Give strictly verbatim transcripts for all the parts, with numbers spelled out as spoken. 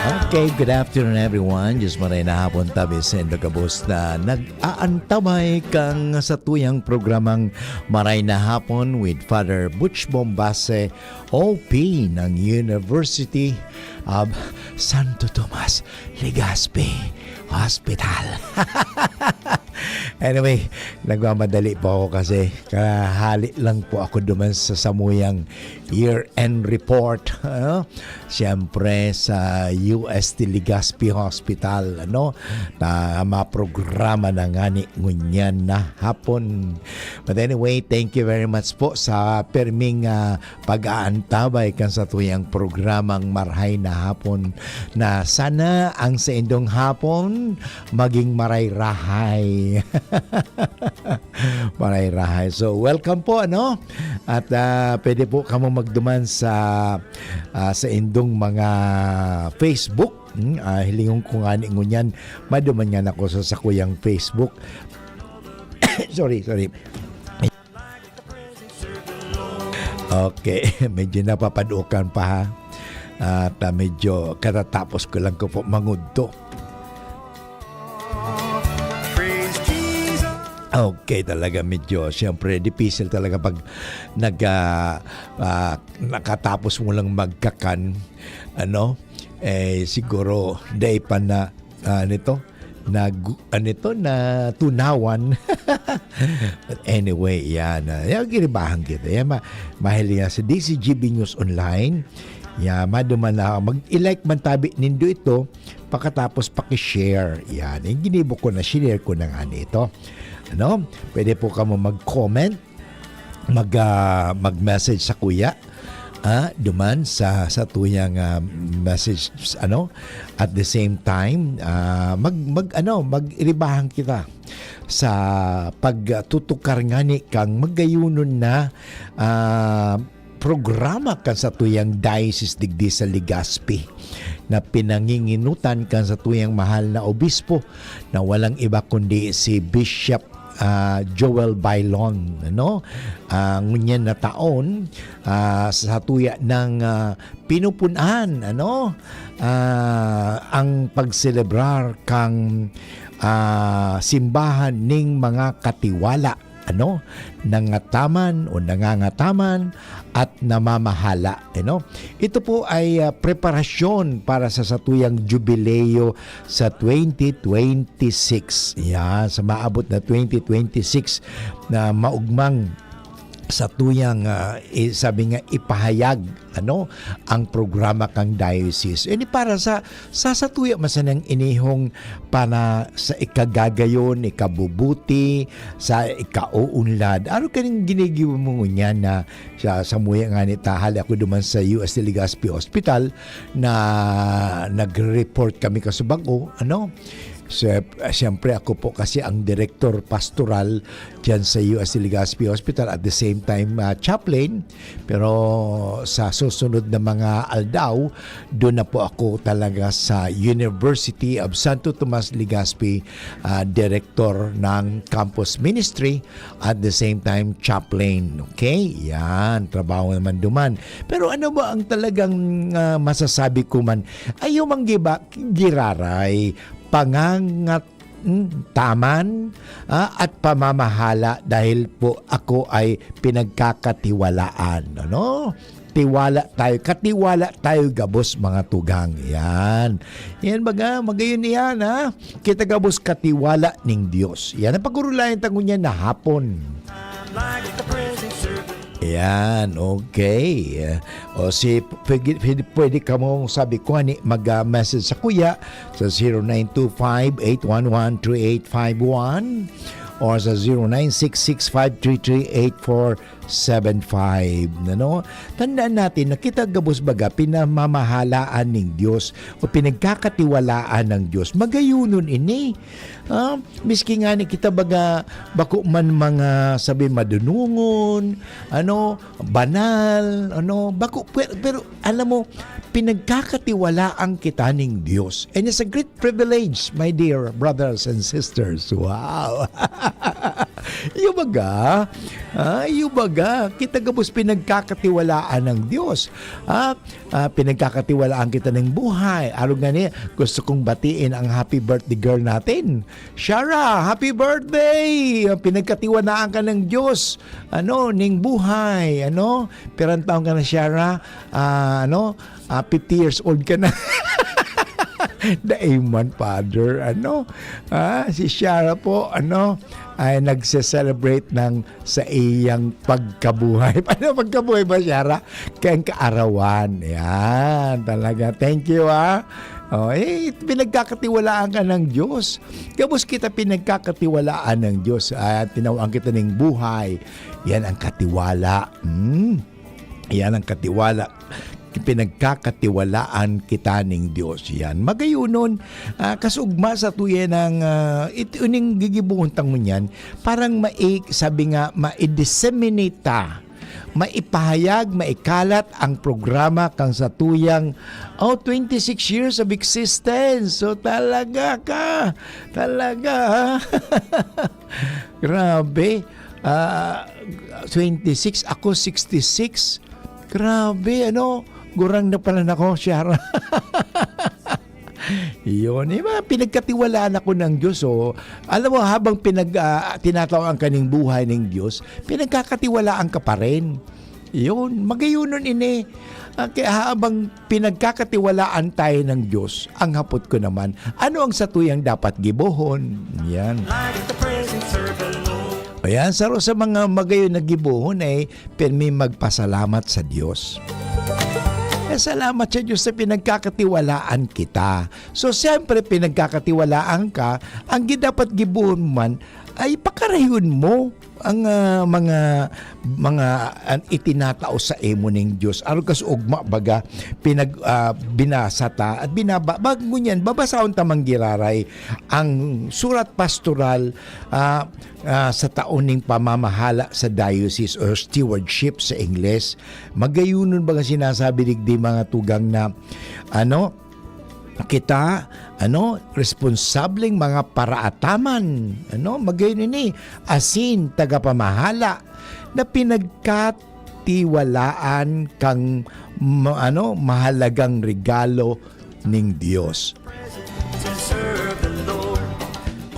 Okay, good afternoon, everyone. Diyos maray na hapon tabi sa indo gabos na nag-aantabay kang satuyang programang Maray na Hapon with Father Butch Bombase, O P ng University of Santo Tomas, Legazpi Hospital. Anyway, nagmamadali po ako kasi kahali lang po ako duman sa samuyang year-end report, ano? Siyempre, sa U S T Legazpi Hospital, ano? Na maprograma na ngani ngunyan na hapon. But anyway, thank you very much po sa perming, ah, pag-aantabay kan satuyang programang Marhay na Hapon, na sana ang saindong hapon maging maray-rahay. Maray-rahay. So, welcome po, ano? At, ah, pwede po kamo magduman sa, ah, saindong mga Facebook. Hmm, ah, hilingon ko ngani ngunyan, maduman ngani ako sa sakuyang Facebook. Sorry, sorry. Okay, medyo napapadukan pa, ha. At, ah, medyo katatapos ko lang ko po mangudto. Okay, talaga medyo, siyempre, difícil talaga pag nag, ah, ah, nakatapos mo lang magkakan, ano, eh, siguro, dai pa na, ah, nito, nag-, ano ito, natunawan. But anyway, yan, ah, yan, giribahan kita. Yan, ma-, mahiling nga sa D C G B News Online. Yan, maduman na, mag-i-like man tabi nindo ito, pakatapos paki-share. Yan, yung ginibo ko na, share ko na nga nito. Ano? Pwede po kamo mag-comment, mag, ah, mag-message sa kuya, ah, duman sa, sa tuyang, ah, message, ano, at the same time, ah, mag, mag, ano, mag-iribahan kita sa pagtutukar ngani kang magayunon na, ah, programa kan satuyang diocese digdi sa Legazpi na pinanginginutan kan satuyang mahal na obispo na walang iba kundi si Bishop, ah, Joel Bailon, ano? Ah, ngunyan na taon, ah, sa satuya ng, ah, pinupun-an, ano? Ah, ang pagselebrar kang, ah, simbahan ning mga katiwala, ano? Nangataman o nangangataman at namamahala, ano? Ito po ay, ah, preparasyon para sa satuyang jubileo sa twenty twenty-six. Yan, sa maabot na twenty twenty-six na maugmang satuyang, ah, i-, sabi nga, ipahayag, ano, ang programa kang diocese. Ini para sa, sa satuya man sanang inihong para sa ikagagayon, ikabubuti, sa ikauunlad. Ano kaning ginigibo mo ngunyan na sa, samuya ngani ta, hali ako duman sa U S T Legazpi Hospital na nagre-report kami kasubag ko, ano? Siyempre, ako po kasi ang direktor pastoral diyan sa U S T Legazpi Hospital, at the same time, ah, chaplain. Pero sa susunod na mga aldaw, doon na po ako talaga sa University of Santo Tomas Legazpi, ah, direktor ng campus ministry, at the same time, chaplain. Okay? Yan, trabaho naman duman. Pero ano ba ang talagang, ah, masasabi ko man? Ayaw mang giba-, giraray, pangangat-, hmm, taman, ah, at pamamahala dahil po ako ay pinagkakatiwalaan, ano? Tiwala tayo, katiwala tayo gabos, mga tugang. Yan. Yan baga, magayon iyan, ha? Kita gabos katiwala ning Dios. Yan ang pagurulayan ta ngunyan na hapon. Yan, okay. O si, pwede, pwede, pwede kamong sabi ko, ani, mag, ah, message sa kuya sa zero nine two five, eight one one, three eight five one or sa zero nine six six five three three eight four seven five, ano? Tandaan natin na kita gabos baga pinamamahalaan ning Dios o pinagkakatiwalaan ng Dios. Magayonon ini. Ah, miski nga ni kita baga bako man mga sabi madunongon, ano, banal, ano, bako, pero, pero alam mo, pinagkakatiwalaan kita ning Dios. And it's a great privilege, my dear brothers and sisters. Wow! Iyo baga, ah, iyo baga, kita gabos pinagkakatiwalaan ng Diyos. Ah, ah, pinagkakatiwalaan kita ng buhay. Arog nga niya, gusto kong batiin ang happy birthday girl natin. Shara, happy birthday! Pinagkatiwalaan ka ng Diyos. Ano, ning buhay, ano? Pirang taon ka na, Shara? Ah, ano? Ah, fifty years old ka na. Dai man, Father, ano? Ah, si Shara po, ano, ay nagse-celebrate ng sa iyang pagkabuhay. Paano pagkabuhay ba, Shara? Kaya ang kaarawan. Yan, talaga. Thank you, ah. Oh, eh, pinagkakatiwalaan ka ng Diyos. Gabos kita pinagkakatiwalaan ng Diyos. Ah, tinawaan kita ng buhay. Yan ang katiwala. Hmm. Yan ang katiwala. Pinagkakatiwalaan kita ning Diyos. Yan. Magayunon, ah, kasugma sa tuya ng, ah, it-, ining gigibohon ta ngunyan, parang mai-, sabi nga, ma-disseminate ta, maipahayag, maikalat ang programa kang sa tuyang, oh, twenty-six years of existence. So, talaga ka. Talaga, ha? Grabe. Ah, twenty-six, ako sixty-six. Grabe, ano? Gurang na pala nako, Shara. Yun, eh, mga pinagkatiwalaan ako ng Diyos, oh. Alam mo, habang pinag-, ah, tinatawaan ka ning buhay ng Diyos, pinagkakatiwalaan ka pa rin. Yun, magayunon ini. Ah, kaya habang pinagkakatiwalaan tayo ng Diyos, ang hapot ko naman, ano ang satuyang dapat gibohon? Yan. Like the presence of the Lord. Ayan, saro sa mga magayon na gibohon ay pirmi magpasalamat sa Diyos. Eh, salamat sa Diyos sa pinagkakatiwalaan kita. So, siyempre, pinagkakatiwalaan ka, ang gi-, dapat gibohon man ay pakarayon mo ang, ah, mga, mga, an itinatao sa imo ning Diyos. Arog kas ugma, baga, pinag-, ah, binasa ta at binaba-, bag-, ngunyan, babasahon ta man giraray ang surat pastoral, ah, ah, sa taon ning pamamahala sa diocese or stewardship sa Ingles. Magayunon baga sinasabi digdi, mga tugang, na, ano, kita, ano, responsableng mga paraataman, ano, magayon ini, asin tagapamahala na pinagkatiwalaan kang ma-, ano, mahalagang regalo ning Dios.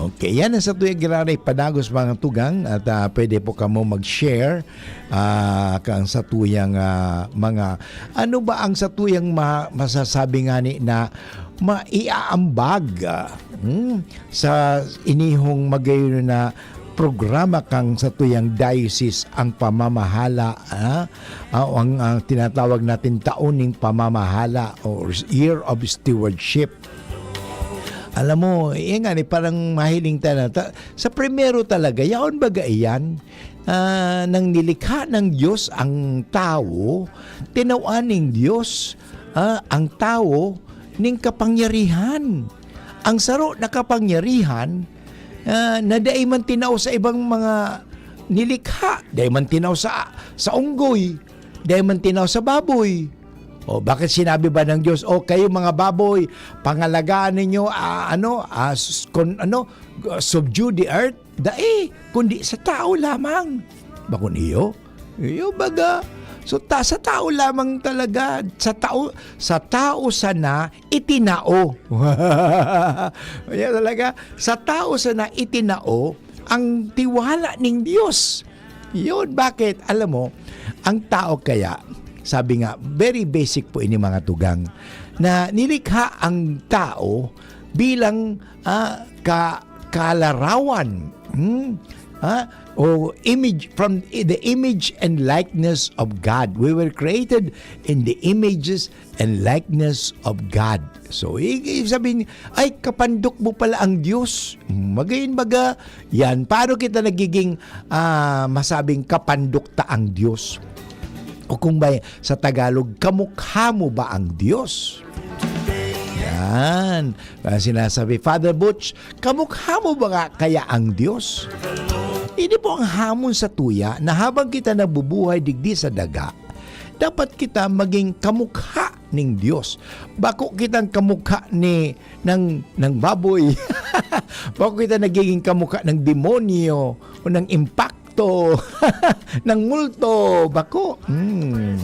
Okay, yan ang satuyang giraray padagos, mga tugang, at, ah, pwede po kamo mag-share, ah, kang satuyang, ah, mga, ano ba ang satuyang ma-, masasabi ngani na maiaambag, ah, hmm, sa inihong magayon na programa kang satuyang diocese ang pamamahala, ah, ah, o ang, ang tinatawag natin taon ning pamamahala o Year of Stewardship. Alam mo, yan nga ni, parang mahiling ta na, ta-, sa primero talaga, yaon baga iyan, ah, nang nilikha ng Diyos ang tawo, tinawan ning Diyos, ah, ang tawo ning kapangyarihan. Ang saro na kapangyarihan, ah, na dai man tinao sa ibang mga nilikha, dai man tinao sa, sa unggoy, dai man tinao sa baboy. O, bakit sinabi ba ng Diyos, "O kayo, mga baboy, pangalagaan ninyo, ah, ano, ah, s-, kun-, ano, subdue the earth"? Dai, kundi sa tao lamang. Bakon iyo? Iyo baga. So, ta-, sa tao lamang talaga, sa tao, sa tao sana itinao. Kaya talaga, sa tao sana itinao ang tiwala ning Diyos. Yun, bakit? Alam mo, ang tao kaya, sabi nga, very basic po ini, mga tugang, na nilikha ang tao bilang, ah, ka-, kalarawan, hmm? Ah, o image, from the image and likeness of God. We were created in the images and likeness of God. So, i-, i-, sabihin, "Ay, kapandok mo pala ang Diyos." Magayon baga, yan. Paano kita nagiging, ah, masabing kapandok ta ang Diyos? O kung ba, sa Tagalog, kamukha mo ba ang Diyos? Yan. Ah, sinasabi, "Father Butch, kamukha mo ba nga kaya ang Diyos?" Ini po ang hamon sa tuya na habang kita nabubuhay digdi sa daga, dapat kita maging kamukha ning Dios. Bako kitang kamukha ni, ng, ng baboy. Bako kita nagiging kamukha ng demonyo o ng impakto, ng multo. Bako. Hmm.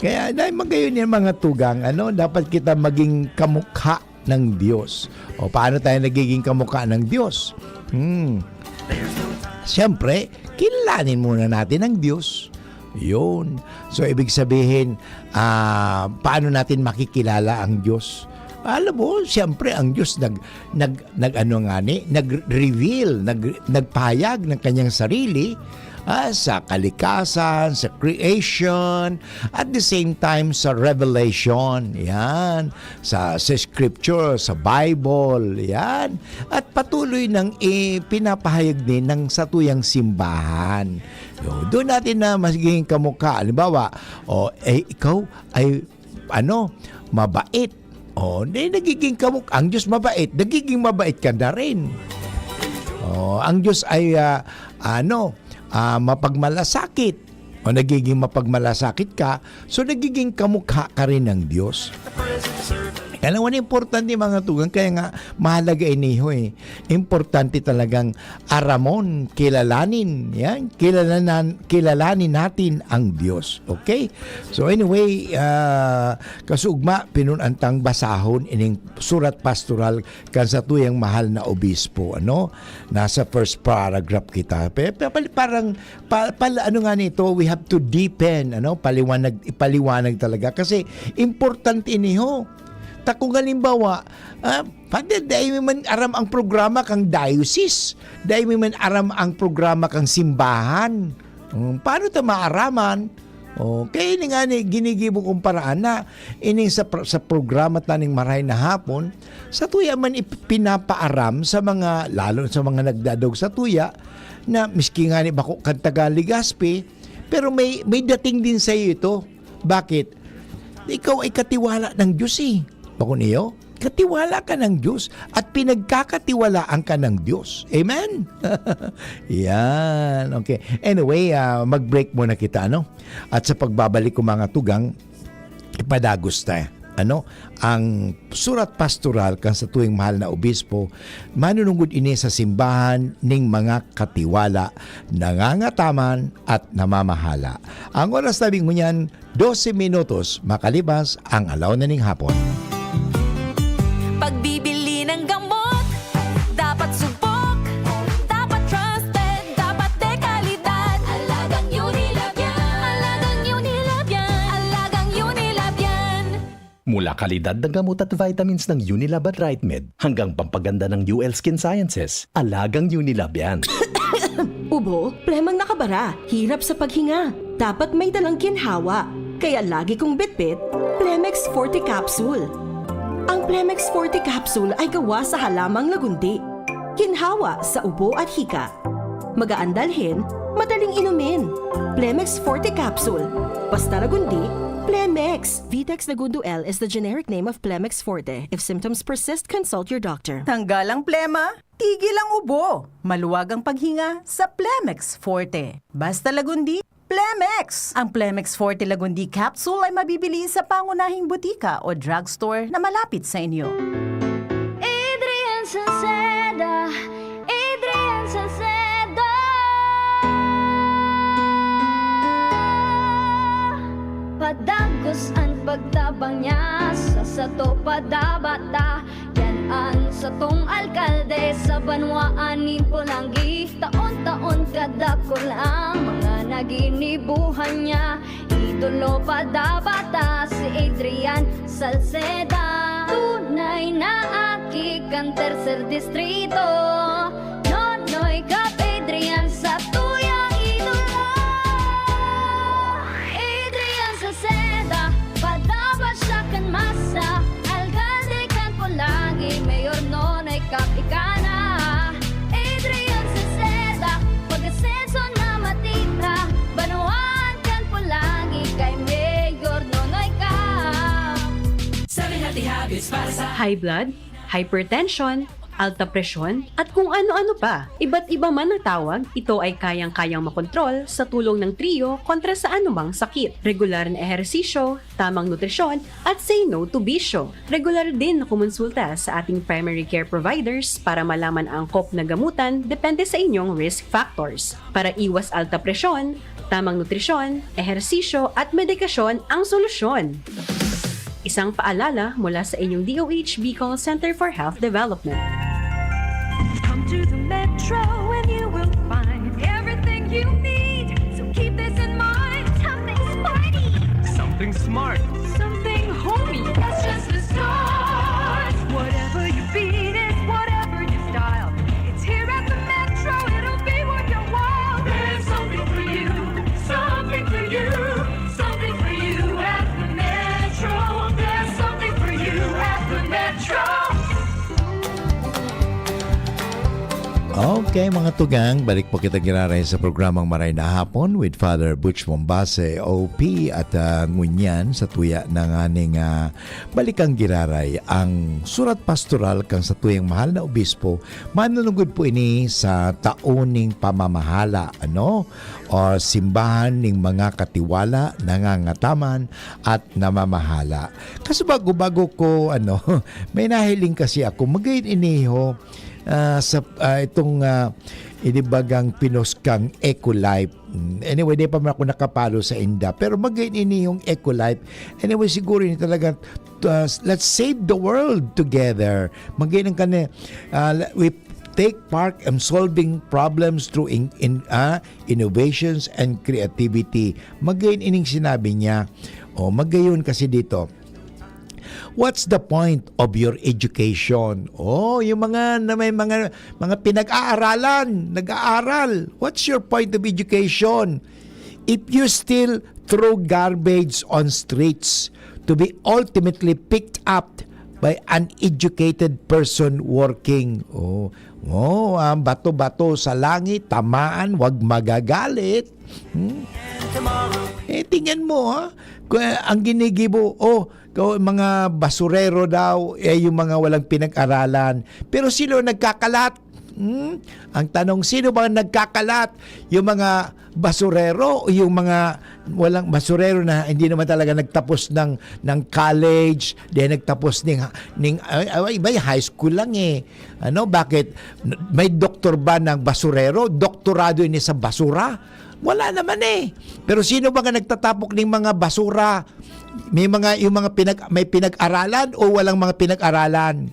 Kaya dahil magayon yan, mga tugang, ano, dapat kita maging kamukha ng Dios. O paano tayo nagiging kamukha ng Dios? Hmm. Siyempre, kilalanin muna natin ang Dios. Yun. So, ibig sabihin, ah, paano natin makikilala ang Diyos? Alam mo, siyempre, ang Diyos nag-, nag-, nag-ano nga ni, nag-reveal, nag-, nagpahayag ng kanyang sarili, ah, sa kalikasan, sa creation, at the same time, sa revelation. Yan. Sa, sa scripture, sa Bible. Yan. At patuloy nang ipinapahayag din ng satuyang simbahan. Yo, doon natin na magiging kamukha. Halimbawa, o, eh, ikaw ay, ano, mabait. O, di, nagiging kamukha. Ang Diyos mabait, nagiging mabait ka na rin. O, ang Diyos ay, ah, ano, ah, mapagmalasakit. O, nagiging mapagmalasakit ka, so nagiging kamukha ka rin ng Diyos. Yan ang importante, mga tugang. Kaya nga, mahalaga ini, ho, eh. Importante talagang aramon, kilalanin. Yan, kilalanan, kilalanin natin ang Diyos. Okay? So anyway, ah, kasugma, pinunantang basahon ining surat pastoral kan satuyang mahal na obispo, ano? Nasa first paragraph kita. Pe-, pe-, pal-, parang, pa-, pal-, ano nga nito, we have to deepen, ano? Paliwanag, ipaliwanag talaga. Kasi importante ini, ho. Ta kung halimbawa, ah, Father, dai mi man aram ang programa kang diocese. Dai mi man aram ang programa kang simbahan. Hmm, paano ta maaraman? Oh, kaya ini nga ni ginigibo kong paraan na ining sa pro-, sa programa taning Marahay na Hapon, satuya man ipinapaaram sa mga, lalo sa mga nagdadog satuya, na miski nga ni bako kan taga Legazpi, pero may, may dating din sa'yo ito. Bakit? Ikaw ay katiwala ng Diyos eh. Bako niyo? Katiwala ka ng Diyos at pinagkakatiwalaan ka ng Diyos. Amen? Yan. Okay. Anyway, ah, mag-break muna kita, ano? At sa pagbabalik ko, mga tugang, ipadagos ta, ano? Ang surat pastoral kan satuyang mahal na obispo, manunungod ini sa simbahan ning mga katiwala, nangangataman at namamahala. Ang oras namin ngunyan, dose minutos makalibas ang alaw na ning hapon. Pagbibili ng gamot, dapat subok, dapat trusted, dapat de kalidad. Alagang Unilab yan. Alagang Unilab yan. Alagang Unilab yan. Mula kalidad ng gamot at vitamins ng Unilab at Rightmed hanggang pampaganda ng U L Skin Sciences, alagang Unilab yan. Ubo, plemang nakabara, hirap sa paghinga. Dapat may dalang ginhawa. Kaya lagi kong bitbit, Plemex Forte Capsule. Ang Plemex Forte Capsule ay gawa sa halamang lagundi. Ginhawa sa ubo at hika. Magaan dalhin, madaling inumin. Plemex Forte Capsule. Basta lagundi, Plemex. Vitex Lagundo L is the generic name of Plemex Forte. If symptoms persist, consult your doctor. Tanggal ang plema, tigil ang ubo. Maluwag ang paghinga sa Plemex Forte. Basta lagundi, Plemex! Ang Plemex Forte Lagundi Capsule ay mabibili sa pangunahing butika o drugstore na malapit sa inyo. Adrian Salceda, Adrian Salceda. Padagos an pagtabang niya sa sato padabata. Yan an satong alkalde sa banwaan nin Polangui. Taon-taon kadakul ang mga naginibuhan niya. Idolo padabata si Adrian Salceda. Tunay na aki kan Tercer Distrito. Nonoy Cap Adrian sa tuyang idolo. Adrian Salceda, padaba siya kan masa. Alkalde kan Polangui, Mayor Nonoy Cap ika na. Adrian Salceda, pag-asenso na matira. Banwaan kan Polangui kay Mayor Nonoy Cap. Seven healthy habits para sa high blood, hypertension, alta presyon, at kung ano-ano pa. Iba't iba man ang tawag, ito ay kayang-kayang makontrol sa tulong ng Trio kontra sa anumang sakit. Regular na ehersisyo, tamang nutrisyon, at say no to bisyo. Regular din na kumonsulta sa ating primary care providers para malaman ang angkop na gamutan depende sa inyong risk factors. Para iwas alta presyon, tamang nutrisyon, ehersisyo at medikasyon ang solusyon. Isang paalala mula sa inyong D O H Bicol Center for Health Development. Come to the Metro and you will find everything you need. So keep this in mind. Something sporty. Something smart. Something homey. That's just the start. Whatever your beat is, whatever your style. It's here at the Metro. It'll be worth your while. There's something for you. Something for you. Something for you at the Metro. There's something for you at the Metro. Okay, mga tugang, balik po kita giraray sa programang Maray na Hapon with Father Butch Mombase, O P, at ah, ngunyan sa tuya na nganing ah, balikang giraray ang surat pastoral kan satuyang mahal na obispo. Manunugod po ini sa taon ning pamamahala, ano? O simbahan ning mga katiwala, nangangataman, at namamahala. Kaso bago, bago ko, ano, may nahiling kasi ako, magayon iniho, ah, sa ah, itong ah, inibagang pinos kang Ecolife. Mm, anyway, di pa man ako nakapalo sa inda. Pero magayon ini yung Ecolife. Anyway, siguro ini talaga, uh, let's save the world together. Magayon ang kani, uh, we take part in solving problems through in, in, uh, innovations and creativity. Magayon ining sinabi niya. O, magayon kasi dito. What's the point of your education? Oh, yung mga na may mga mga pinag-aaralan, nag-aaral. What's your point of education? If you still throw garbage on streets to be ultimately picked up by an educated person working. Oh, oh, ang bato-bato sa langit, tamaan, wag magagalit. Hmm? Eh, tingnan mo, ha? Kung, eh, ang ginigibo, oh, ko- mga basurero daw, eh, yung mga walang pinag-aralan. Pero sino nagkakalat? Hmm? Ang tanong, sino ba ang nagkakalat? Yung mga basurero o yung mga walang basurero na hindi naman talaga nagtapos ng ng college, di nagtapos ning ning ay, ay, iba yung high school lang eh. Ano, bakit may doktor ba ng basurero? Doktorado ini sa basura? Wala naman eh. Pero sino ba nga nagtatapok ning mga basura? May mga yung mga pinag may pinag-aralan o walang mga pinag-aralan?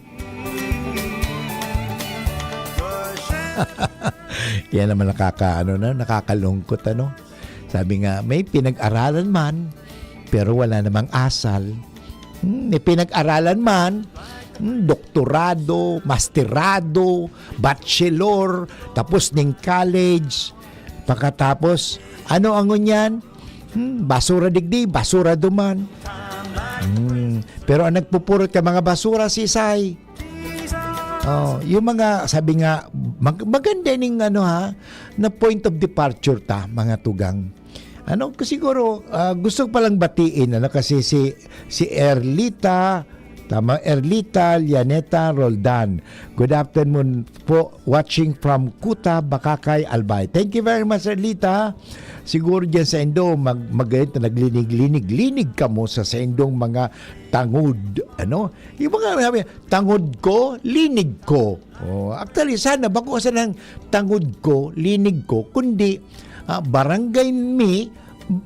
Yan naman nakaka ano na nakakalungkot ano. Sabi nga, may pinag-aralan man, pero wala namang asal. Hmm, may pinag-aralan man, hmm, doktorado, masterado, bachelor, tapos ning college, pagkatapos, ano ang ngunyan? Hmm, basura digdi, basura duman. Hmm, pero ang nagpupurot ka mga basura, sisay. Oh, yung mga sabi nga mag- maganda ning ano ha, na point of departure ta mga tugang. Ano ko siguro ah, gusto ko palang batiin ano kasi si si Erlita tama Erlita Lianeta Roldan. Good afternoon po watching from Kuta, Bacacay, Albay. Thank you very much Erlita. Siguro diyan sa Indo mag magayon ta naglinig-linig-linig kamo sa sa Indong mga tangod ano. Yung mga sabi, tangod ko, linig ko. Oh, actually sana bako sa nang tangod ko, linig ko, kundi ah, barangay mi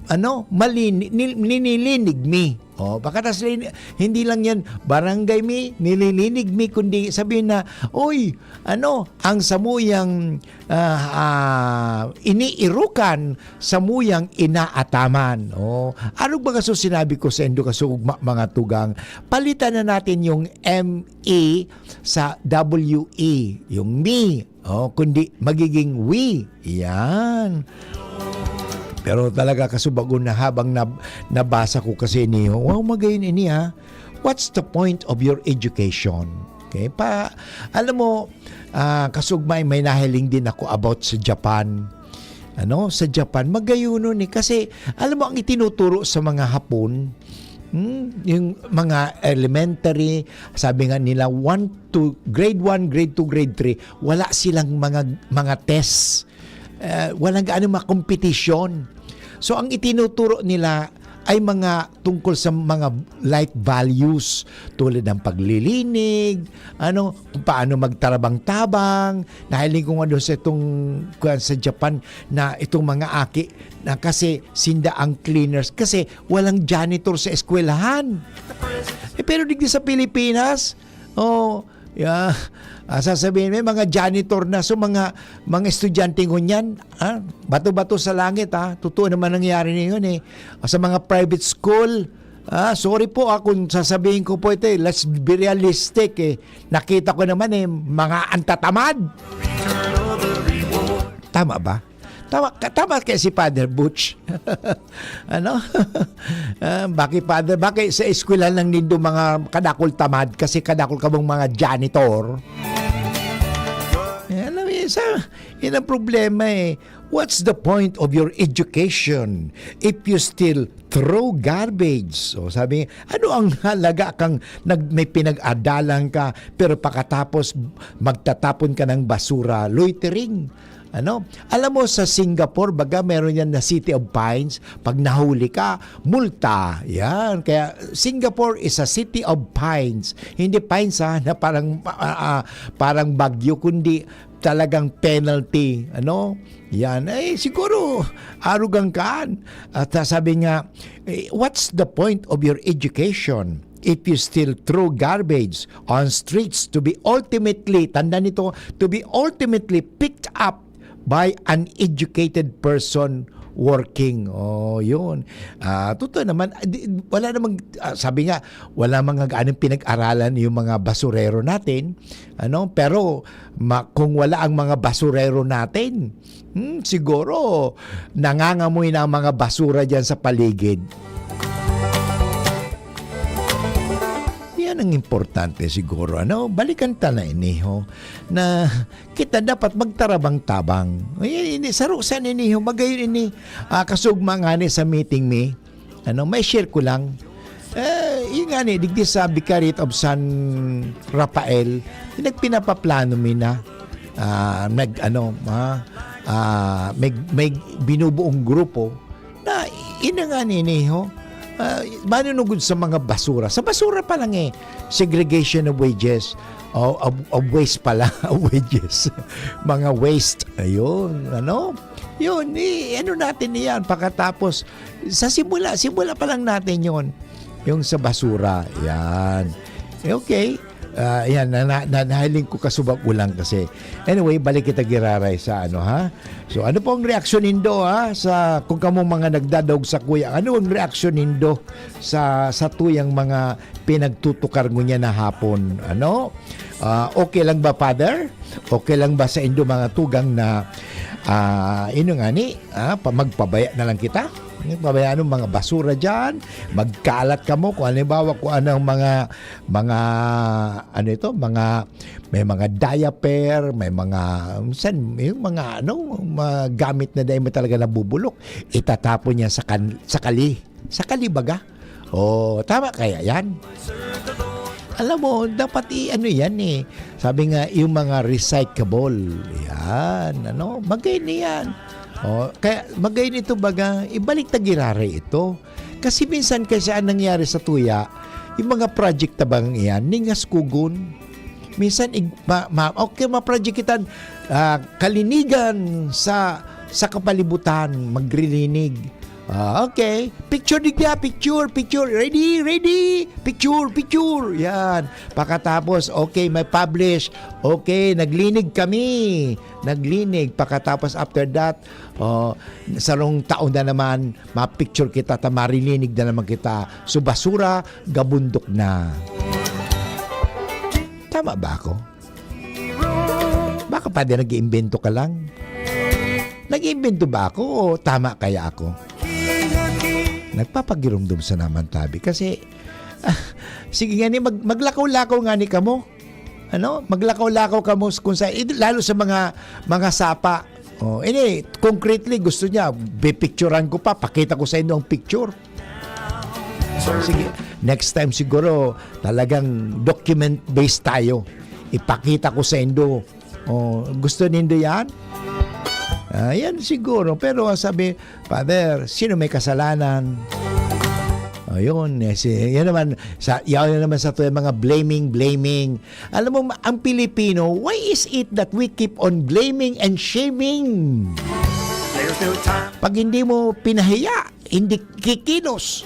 ano, malini, ni, nililinig mi. Oh, baka tas lini- hindi lang yan barangay mi, nililinig mi, kundi sabihin na, oy, ano, ang samuyang ah, ah, iniirukan, samuyang inaataman. Oh, ano ba kaso sinabi ko sa indo kasugma mga tugang? Palitan na natin yung M E sa W E, yung me. Oh, kundi magiging we. Yan. Pero talaga kasubagon na habang nab- nabasa ko kasi niyo, wow, magayon ini ha. What's the point of your education? Okay, pa, alam mo, ah, kasugmay may nahiling din ako about sa Japan. Ano, sa Japan, magayuno ni kasi alam mo ang itinuturo sa mga Hapon, Hmm, yung mga elementary, sabi nga nila, one to grade one, grade two, grade three, wala silang mga, mga test. Eh, walang gaano mga competition. So, ang itinuturo nila ay mga tungkol sa mga life values, tulad ng paglilinig, ano, kung paano magtarabang-tabang. Nahiling ko nga doon sa itong, kuwan, sa Japan, na itong mga aki na kasi sinda ang cleaners kasi walang janitor sa eskwelahan. Eh, pero digdi sa Pilipinas, oh, yeah, ah, sasabihin, may mga janitor na. So, mga, mga estudyante ngunyan, ah, bato-bato sa langit, ah. Totoo naman nangyari na yun, eh. Sa mga private school, ah, sorry po, ah, kung sasabihin ko po ito, eh, let's be realistic, eh. Nakita ko naman, eh, mga antatamad. Tama ba? Tama, ka- tama kaya si Father Butch. Ano? Ah, bakit, Father? Bakit sa eskwela lang nindo mga kadakol tamad? Kasi kadakol kamong mga janitor. Eh, alam mo, isa, yun ang problema, eh. What's the point of your education if you still throw garbage? So, sabi, ano ang halaga kang nag, may pinag-adalan ka, pero pakatapos magtatapon ka ng basura, loitering? Ano? Alam mo, sa Singapore, baga meron yan na City of Pines. Pag nahuli ka, multa. Yan. Kaya Singapore is a city of pines. Hindi pines, ha, na parang, ah, ah, parang bagyo, kundi talagang penalty. Ano? Yan. Eh, siguro, arugang kaan. At, ah, sabi nga, eh, what's the point of your education if you still throw garbage on streets to be ultimately, tanda nito, to be ultimately picked up by an educated person working? Oh, yun. Ah, totoo naman, ah, di, wala namang, ah, sabi nga, wala mga gaanong pinag-aralan yung mga basurero natin, ano? Pero ma-, kung wala ang mga basurero natin, hmm, siguro nangangamoy na ang mga basura diyan sa paligid. Yan ang importante siguro, ano? Balikan ta na ini, ho, na kita dapat magtarabang-tabang. Ay, ini, saro sa ini, ho, magayon ini, ah, kasugma ngani sa meeting mi. Ano, may share ko lang. Eh, yun nga ni, digdi sa Vicariate of San Rafael, nagpinapaplano mi na, ah, nag, ano, ah, ah, may, may binubuong grupo na ina nga nini, ho, ah, manunugod sa mga basura. Sa basura pa lang, eh, segregation of wages, o of, of waste pala, of wages. Mga waste, ayun, ano? Yun, i-ano natin yan. Pagkatapos, sa simula, simula pa lang natin yun. Yung sa basura, yan. Okay. Ah, yan, na, na, na, nahiling ko kasubag ko lang kasi. Anyway, balik kita giraray sa ano, ha? So, ano pong reaksyon nindo, ha? Sa, kung kamo mga nagdadaog sa kuya, ano ang reaksyon nindo sa, sa tuyang mga pinagtutukar ngunyan na hapon? Ano? Ah, okay lang ba, Father? Okay lang ba sa indo mga tugang na, ah, ino nga ni, ah, pa, magpabaya na lang kita? Magpabaya ng mga basura diyan, magkalat kamo kung halimbawa kung anong mga, mga, ano ito, mga, may mga diaper, may mga, minsan, yung mga, ano, mga gamit na dahil mo talaga nabubulok, itatapon niya sa kan-, sa kali. Sa kali baga? Oh, tama kaya yan? Alam mo, dapat i-ano yan eh. Sabi nga, yung mga recyclable. Yan, ano, magay na yan. Oh, kaya magay nito baga, ibalik ta giraray ito. Kasi minsan kasi ang nangyari sa tuya, yung mga project tabang iyan, ningas kugon. Minsan, ig-, ma, ma, okay, ma-project kita, ah, kalinigan sa, sa kapalibutan, magrilinig. Ah, okay. Picture digdi, ah, picture, picture. Ready, ready. Picture, picture. Yan. Pakatapos, okay, may publish. Okay, naglinig kami. Naglinig. Pakatapos, after that, oh, sarong taon na naman, ma-picture kita, ta marilinig na naman kita. So, basura, gabundok na. Tama ba ako? Baka pwede nag-iimbento ka lang. Nag-iimbento ba ako o tama kaya ako? Nagpapagirumdom sa naman tabi kasi, ah, sige nga ni, mag-, maglakaw-lakaw nga ni kamo. Ano? Maglakaw-lakaw kamo s-, kung sa, eh, lalo sa mga, mga sapa. Oh, ini, concretely, gusto niya, pipicturan ko pa, pakita ko sa inyo ang picture. Sige, next time siguro talagang document-based tayo. Ipakita ko sa indo. Oh, gusto nindo yan? Ah, yan siguro. Pero sabi, "Father, sino may kasalanan?" Ayun, eh, si, yan naman, sa, yan naman sa to, yung mga blaming, blaming. Alam mo, ma-, ang Pilipino, why is it that we keep on blaming and shaming? Pag hindi mo pinahiya, hindi kikilos.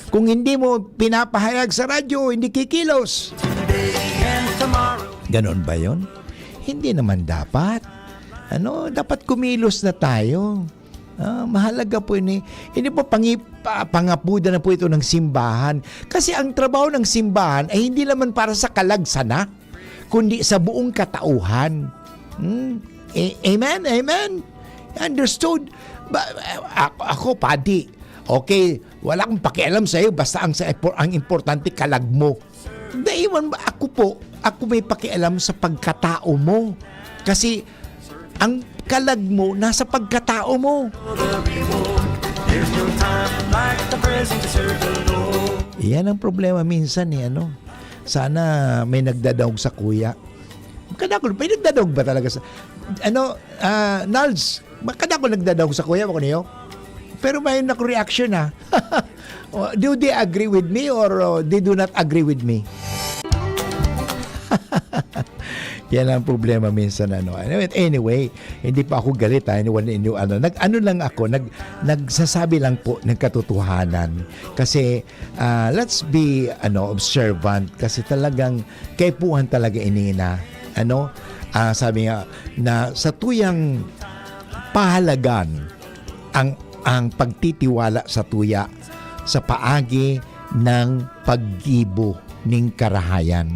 Kung hindi mo pinapahayag sa radyo, hindi kikilos. Ganon ba yon? Hindi naman dapat. Ano, dapat kumilos na tayo. Ah, mahalaga po ini. Hindi po pangi-, pa-, pangapudan na po ito ng simbahan. Kasi ang trabaho ng simbahan ay hindi naman para sa kalag sana, kundi sa buong katauhan. Hmm? A-, amen? Amen? Understood? Ba, a-, ako, padi. Okay, wala akong pakialam sa'yo, basta ang, sa, ang importante, kalag mo. Daiwan ba? Ako po, ako may pakialam sa pagkatao mo. Kasi ang kalag mo nasa pagkatao mo. Iyan ang problema minsan eh, ano? Sana may nagdadaog sa kuya. Kadakol, may nagdadaog ba talaga sa, ano, ah, Nalds, makadakol nagdadaog sa kuya, bako niyo? Pero may nako reaction, ah. Oh, do they agree with me or, oh, they do not agree with me? Yan ang problema minsan, ano. Anyway, anyway, hindi pa ako galit, ha. Hindi, wala, hindi, ano, nag-, ano lang ako, nag-, nagsasabi lang po ng katotohanan. Kasi, ah, let's be, ano, observant. Kasi talagang kaipuhan talaga ini na, ano, ah, sabi nga, na sa tuyang pahalagan ang, ang pagtitiwala sa tuya sa paagi ng paggibo ning karahayan.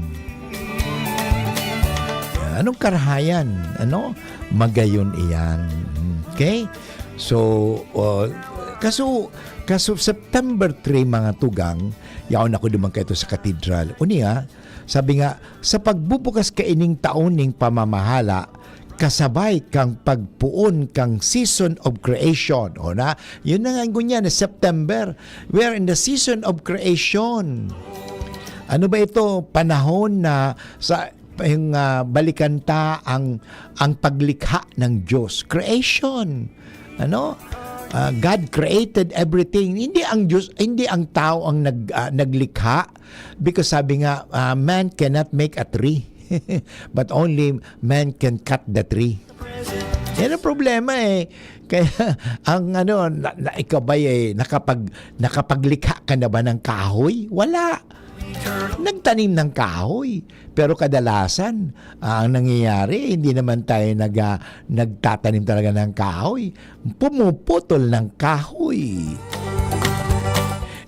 Anong karahayan? Ano? Magayon iyan. Okay? So, uh, kaso, kaso September three, mga tugang, yaon ako duman kaito sa katedral. Unya, sabi nga, sa pagbubukas kaining taon ning pamamahala, kasabay kang pagpoon kang season of creation. O na, yun na nga ngunyan, na September. We are in the season of creation. Ano ba ito? Panahon na sa, yung, ah, balikan ta ang, ang paglikha ng Diyos. Creation. Ano? Ah, God created everything. Hindi ang Diyos, hindi ang tao ang nag-, ah, naglikha. Because sabi nga, ah, "Man cannot make a tree, but only man can cut the tree." Yan ang problema eh. Kaya ang ano, na, na, ikaw ba eh, nakapag-, nakapaglikha ka na ba ng kahoy? Wala. Nagtanim ng kahoy. Pero kadalasan, ah, ang nangyayari, hindi naman tayo nag-, ah, nagtatanim talaga ng kahoy. Pumuputol ng kahoy.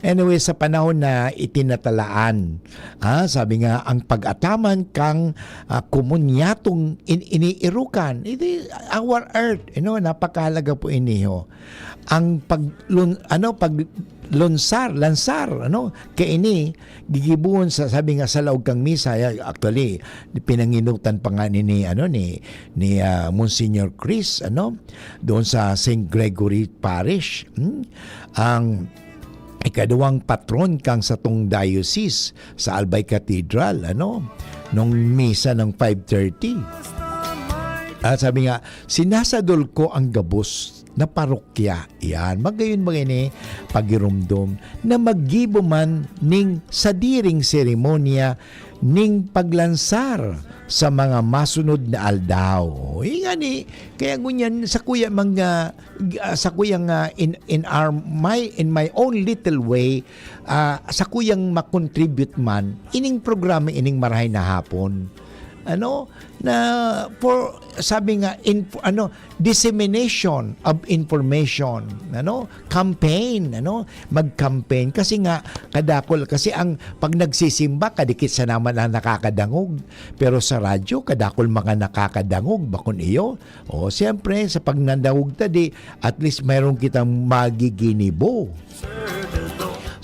Anyway, sa panahon na itinatalaan, ah, sabi nga, ang pag-ataman kang, ah, komunyatong in-, iniirukan, it is our earth, you know, napakahalaga po iniho. Ang pag-, lun-, ano, paglunsar, lansar, ano, kaini, gigibohon sa, sabi nga, sa laog kang misa, ya-, actually, pinanginutan pa nga ni, ni, ano, ni, ni, ah, Monsignor Chris, ano, doon sa Saint Gregory Parish, hmm? Ang ikaduwang patron kang satong diocese sa Albay Cathedral, ano, nung misa ng five thirty. At sabi nga, "Sinasadol ko ang gabos na parokya." Yan, magayon mga ini, pagirumdom na maggibo man ning sadiring seremonya ning paglansar sa mga masunod na aldaw. Ingani, kaya ngunyan, sa kuya mga, ah, sa kuyang, ah, in, in our, my, in my own little way, ah, sa kuyang makontribute man, ining programa, ining Marahay na Hapon. Ano? Na, for, sabi nga, in, ano, dissemination of information, ano, campaign, ano, mag-campaign. Kasi nga, kadakol, kasi ang, pag nagsisimba, kadikit sa naman ang nakakadangog. Pero sa radyo, kadakol mga nakakadangog, bakon iyo. O, siyempre, sa pag nandangog ta di, at least mayroon kitang magiginibo.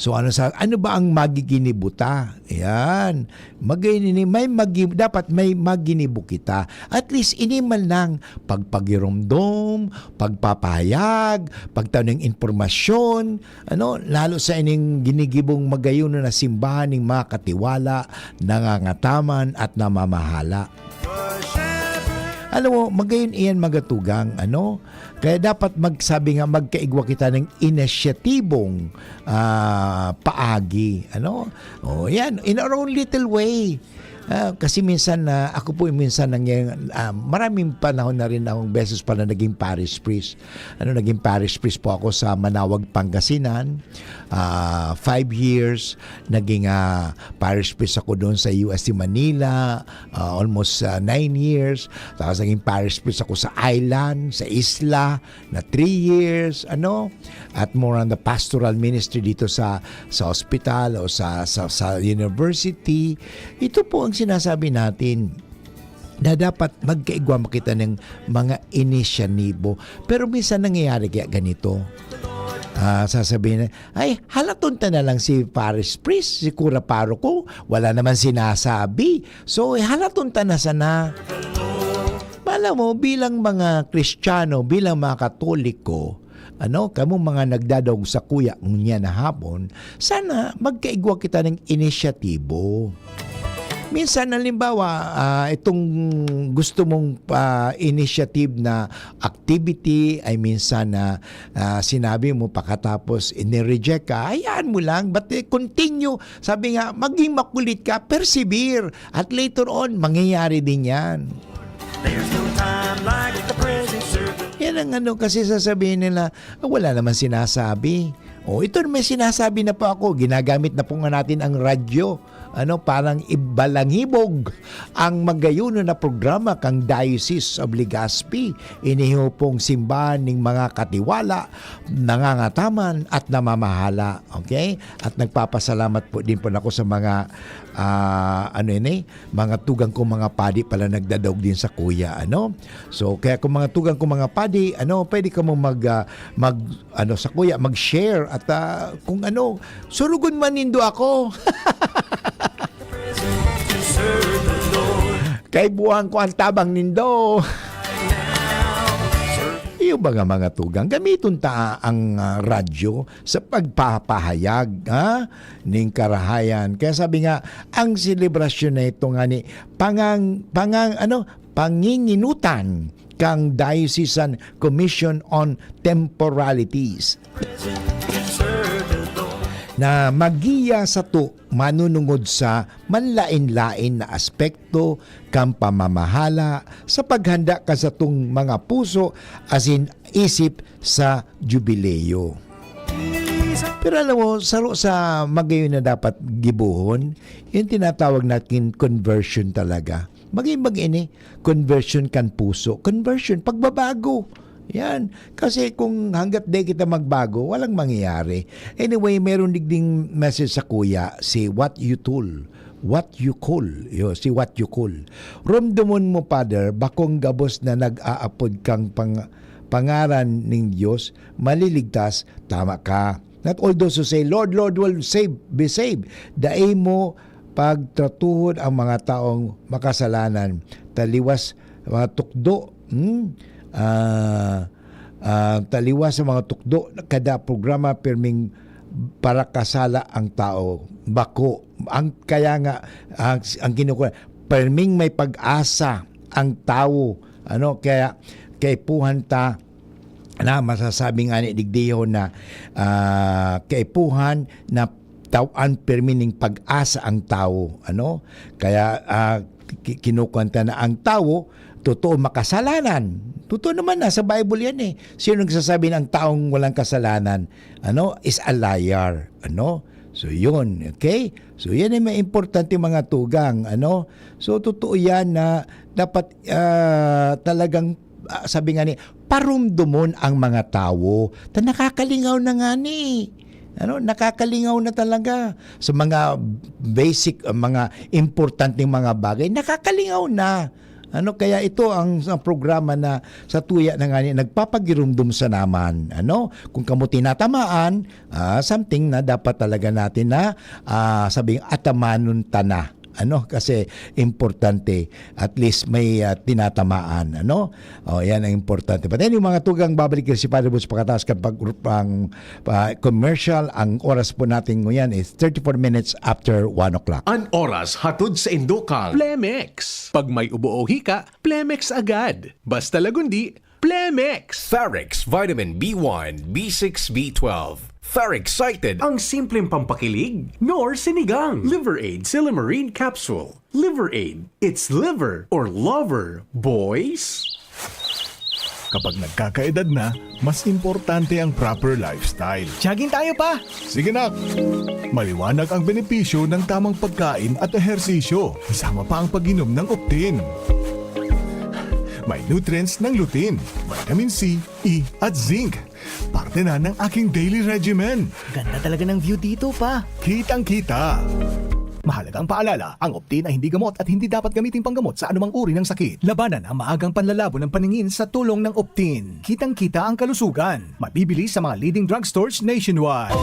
So, ano sa, ano ba ang magiginibo ta? Yan. Magay-, ini-, may magi-, dapat may maginibo kita. At least, ini man lang pagpagiromdom, pagpapahayag, pagtao ning impormasyon, ano, lalo sa ining ginigibong magayon na simbahan ning mga katiwala, nangangataman at namamahala. Alam mo, magayon iyan magatugang, ano? Kaya dapat magsabi nga, magkaigwa kita ning inisyatibong, ah, paagi, ano? O, yan, in our own little way. Ah, kasi minsan, ah, ako po minsan nangyay-, ah, maraming panahon na rin akong beses pala naging parish priest. Ano, naging parish priest po ako sa Manaoag, Pangasinan. Ah, five years, naging, ah, parish priest ako doon sa U S T Manila, ah, almost, ah, nine years. Tapos naging parish priest ako sa island, sa isla, na three years, ano, at more on the pastoral ministry dito sa, sa hospital o sa, sa, sa university. Ito po ang sinasabi natin na dapat magkaigwa kita ng mga inisyatibo. Pero minsan nangyayari kaya ganito. Ah, sasabihin na, "Ay, halaton ta na lang si parish priest, si kura paroko, wala naman sinasabi. So, eh, halaton ta na sana." Alam mo, bilang mga Kristiyano, bilang mga Katoliko, ano, kamong mga nagdadaog sakuya ngunyan na hapon, sana magkaigwa kita ng inisyatibo. Minsan, halimbawa, ah, itong gusto mong, ah, initiative na activity ay minsan na, ah, sinabi mo, pakatapos inireject ka, hayaan mo lang, but, eh, continue. Sabi nga, maging makulit ka, persevere, at later on, mangyayari din yan. There's no time like the present service. Yan ang ano, kasi sasabihin nila, "Ah, wala naman sinasabi." O, ito na may sinasabi na po ako, ginagamit na po nga natin ang radyo. Ano, parang ibalangibog ang magayuno na programa kang Diocese of Legazpi. Ini ho pong simbahan ning mga katiwala, nangangataman at namamahala. Okay? At nagpapasalamat po din po ako sa mga, ah, ano ini, mga tugang kong mga padi pala nagdadaog din sakuya, ano? So, kaya kung mga tugang kong mga padi, ano, pwede kamo mag, ah, mag, ano, sakuya, mag-share at, ah, kung ano, surugon man nindo ako. Kaipuhan ko ang tabang nindo. Iyo ba nga mga tugang, gamiton ta ang, ah, radyo sa pagpapahayag, ha, ning karahayan. Kaya sabi nga, ang selebrasyon na ito nga ni pangang-, pangang-, ano, panginginutan kang Diocesan Commission on Temporalities na magiya sato manunungod sa manlaen-laen na aspekto kan pamamahala sa paghanda kan satong mga puso asin isip sa Jubileo. Pero alam mo, saro sa magayon na dapat gibohon, yung tinatawag natin conversion talaga. Maging mag-ini, conversion kan puso. Conversion, pagbabago. Yan. Kasi kung hanggat di kita magbago, walang mangyayari. Anyway, meron digding message sa kuya, si What You Tool. What You Call. Yo, si What You Call. Romdomon mo, Father, bakong gabos na nag-aapod kang pang-, pangaran ning Dios, maliligtas, tama ka. Not all those who say, "Lord, Lord, will save, be saved." Dai mo pagtratuhon ang mga taong makasalanan. Taliwas mga tukdo, hmm? Ah, ah, taliwas sa mga tukdo, kada programa pirming parakasala ang tao. Bako. Ang, kaya nga, ang, ang kinukuha, pirming may pag-asa ang tawo. Ano, kaya kaipuhan ta na masasabi nga ni digdihon na, ah, kaipuhan na tawan pirmi ning pag-asa ang tawo, ano? Kaya, ah, ki-, kinukuwan ta na ang tawo, totoo, makasalanan. Totoo naman, nasa Bible yan eh. Sino nagsasabi na ang taong walang kasalanan, ano, is a liar, ano? So, yun, okay? So, yan ay may importante mga tugang, ano? So, totoo yan na dapat, ah, talagang, ah, sabi nga ni, parumdomon ang mga tawo. Ta nakakalingaw na nga ni. Ano, nakakalingaw na talaga sa mga basic, ah, mga importanteng mga bagay. Nakakalingaw na. Ano, kaya ito ang, ang programa na sa tuya na nga ni nagpapagirumdom sa naman. Ano, kung kamo tinatamaan, ah, something na dapat talaga natin na, ah, sabing atamanon ta na. Ano, kasi importante, at least may, ah, tinatamaan, ano? O, yan ang importante. But anyway, mga tugang, babalik si Father Boots pakataas kapag ang, ah, commercial. Ang oras po natin ngayon is thirty-four minutes after one o'clock. An oras hatod sa Indokal. Plemex. Pag may ubo o hika, Plemex agad. Basta Lagundi, Plemex. Ferrex Vitamin B one, B six, B twelve. Ferrex Excited. Ang simpleng pampakilig, nor sinigang. Liver Aid Silymarin Capsule. Liver Aid. It's liver or lover, boys. Kapag nagkakaedad na, mas importante ang proper lifestyle. Jogging tayo, pa! Sige, nak! Maliwanag ang benepisyo ng tamang pagkain at ehersisyo, kasama pa ang pag-inom ng Optin. May nutrients ng lutein, vitamin C, E, at zinc. Parte na ng aking daily regimen. Ganda talaga ng view dito, pa. Kitang-kita. Mahalagang paalala, ang Optin ay hindi gamot at hindi dapat gamitin panggamot sa anumang uri ng sakit. Labanan ang maagang panlalabo ng paningin sa tulong ng Optin. Kitang-kita ang kalusugan. Mabibili sa mga leading drugstores nationwide.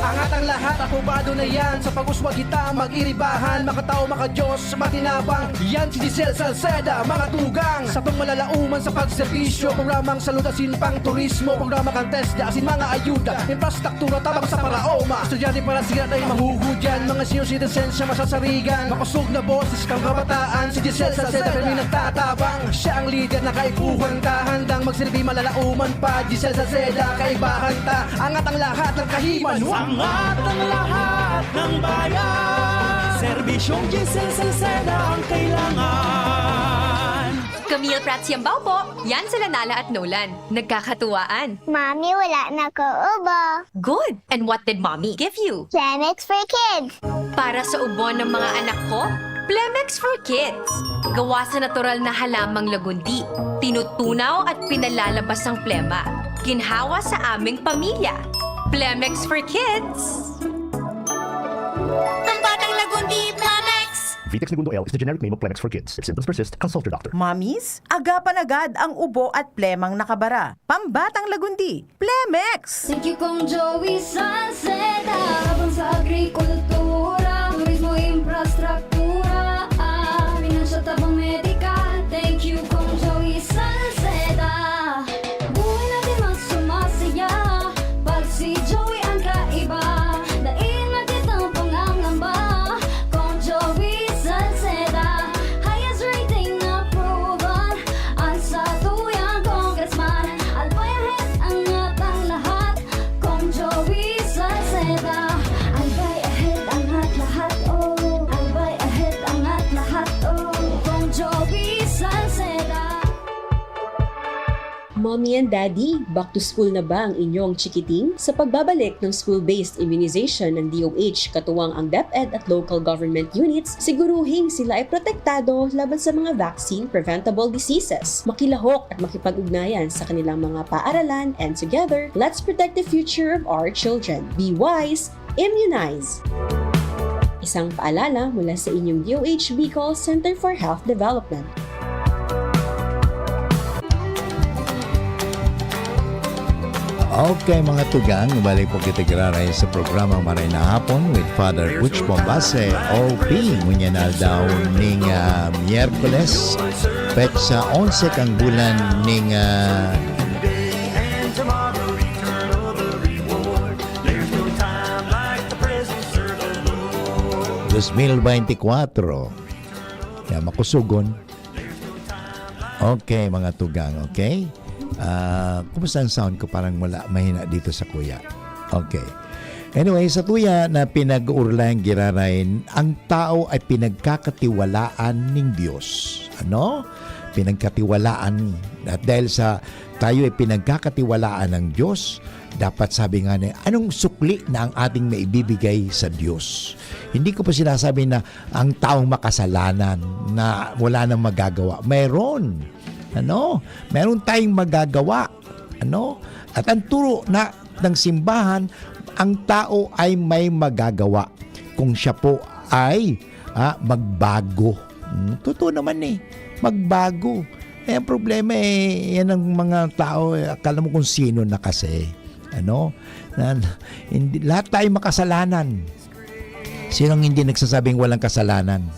Angat ang lahat, apobado na yan. Sa pag-uswag kita, mag-iribahan. Makatao, makadiyos, matinabang. Yan si Giselle Salceda, mga tugang. Sa pangmalalauman sa pagserbisyo, programang salud asin pang turismo, programa kan TESDA asin mga ayuda, infrastruktura tabang sa paraoma. Estudyante para siya ay mahuhudyan, mga senior citizens siya masasarigan. Makosog na boses kang kabataan, si Giselle Salceda kami nagtatabang. Siya ang lider na kaipuhan ta, handang magsilbi malalauman pa. Giselle Salceda, kaibahan ta, angat ang lahat ng kahiman. Angat ang lahat ng bayan, serbisyong Giselle Salceda ang kailangan. Camille Prats Yambao po. Yan sila Nala at Nolan. Nagkakatuwaan. Mami, wala na ko ubo. Good! And what did Mommy give you? Plemex for Kids. Para sa ubo ng mga anak ko, Plemex for Kids. Gawa sa natural na halamang lagundi. Tinutunaw at pinalalabas ang plema. Ginhawa sa aming pamilya. Plemex for Kids. Ang batang lagundi, Plemex! Vitex Negundo L is the generic name of Plemex for Kids. If symptoms persist, consult your doctor. Mommies, agapan agad ang ubo at plemang nakabara. Pambatang lagundi, Plemex! Thank you, Kong Joey Salceda. Tabang sa agrikultura, turismo, infrastruktura, ah, pinansyal, tabang medikal. Thank you, Kong Joey Salceda. Buhay natin mas sumasaya pag si Joey ang kaiba. Dai na kitang pangangamba, Kong Joey Salceda. Highest rating na proven, ang satuyang congressman. Albay ahead, angat ang lahat, Kong Joey Salceda. Albay ahead, angat lahat, oh. Albay ahead, angat lahat, oh. Kong Joey Salceda. Mommy and Daddy, back to school na ba ang inyong chikiting? Sa pagbabalik ng school-based immunization ng D O H, katuwang ang DepEd at local government units, siguruhing sila ay protektado laban sa mga vaccine-preventable diseases. Makilahok at makipag-ugnayan sa kanilang mga paaralan, and together, let's protect the future of our children. Be wise, immunize! Isang paalala mula sa inyong D O H Bicol Center for Health Development. Okay, mga tugang, balik po kita giraray sa programa Maray na Hapon with Father Butch Bombase, O P. Ngunyan na daw ning, ah, Miyerkules, petsa onse kang bulan ning, ah, dos mil veinticuatro. Kaya makusugon. Okay, mga tugang, okay? Ah, kumusta ang sound ko? Parang wala, mahina dito sa kuya. Okay. Anyway, sa tuya na pinag-uurlayan giraray, ang tao ay pinagkakatiwalaan ning Diyos. Ano? Pinagkatiwalaan. At dahil sa tayo ay pinagkakatiwalaan ng Diyos, dapat, sabi nga niya, anong sukli na ang ating maibibigay sa Diyos? Hindi ko po sinasabi na ang taong makasalanan na wala nang magagawa. Mayroon. Ano? Meron tayong magagawa. Ano? At ang turo na ng simbahan, ang tao ay may magagawa kung siya po ay, ah, magbago. Hmm, totoo naman eh, magbago. Eh, ang problema eh, yan ang mga tao, eh, akala mo kung sino na kasi. Ano? Na, hindi, lahat tayo makasalanan. Sinong hindi nagsasabing walang kasalanan?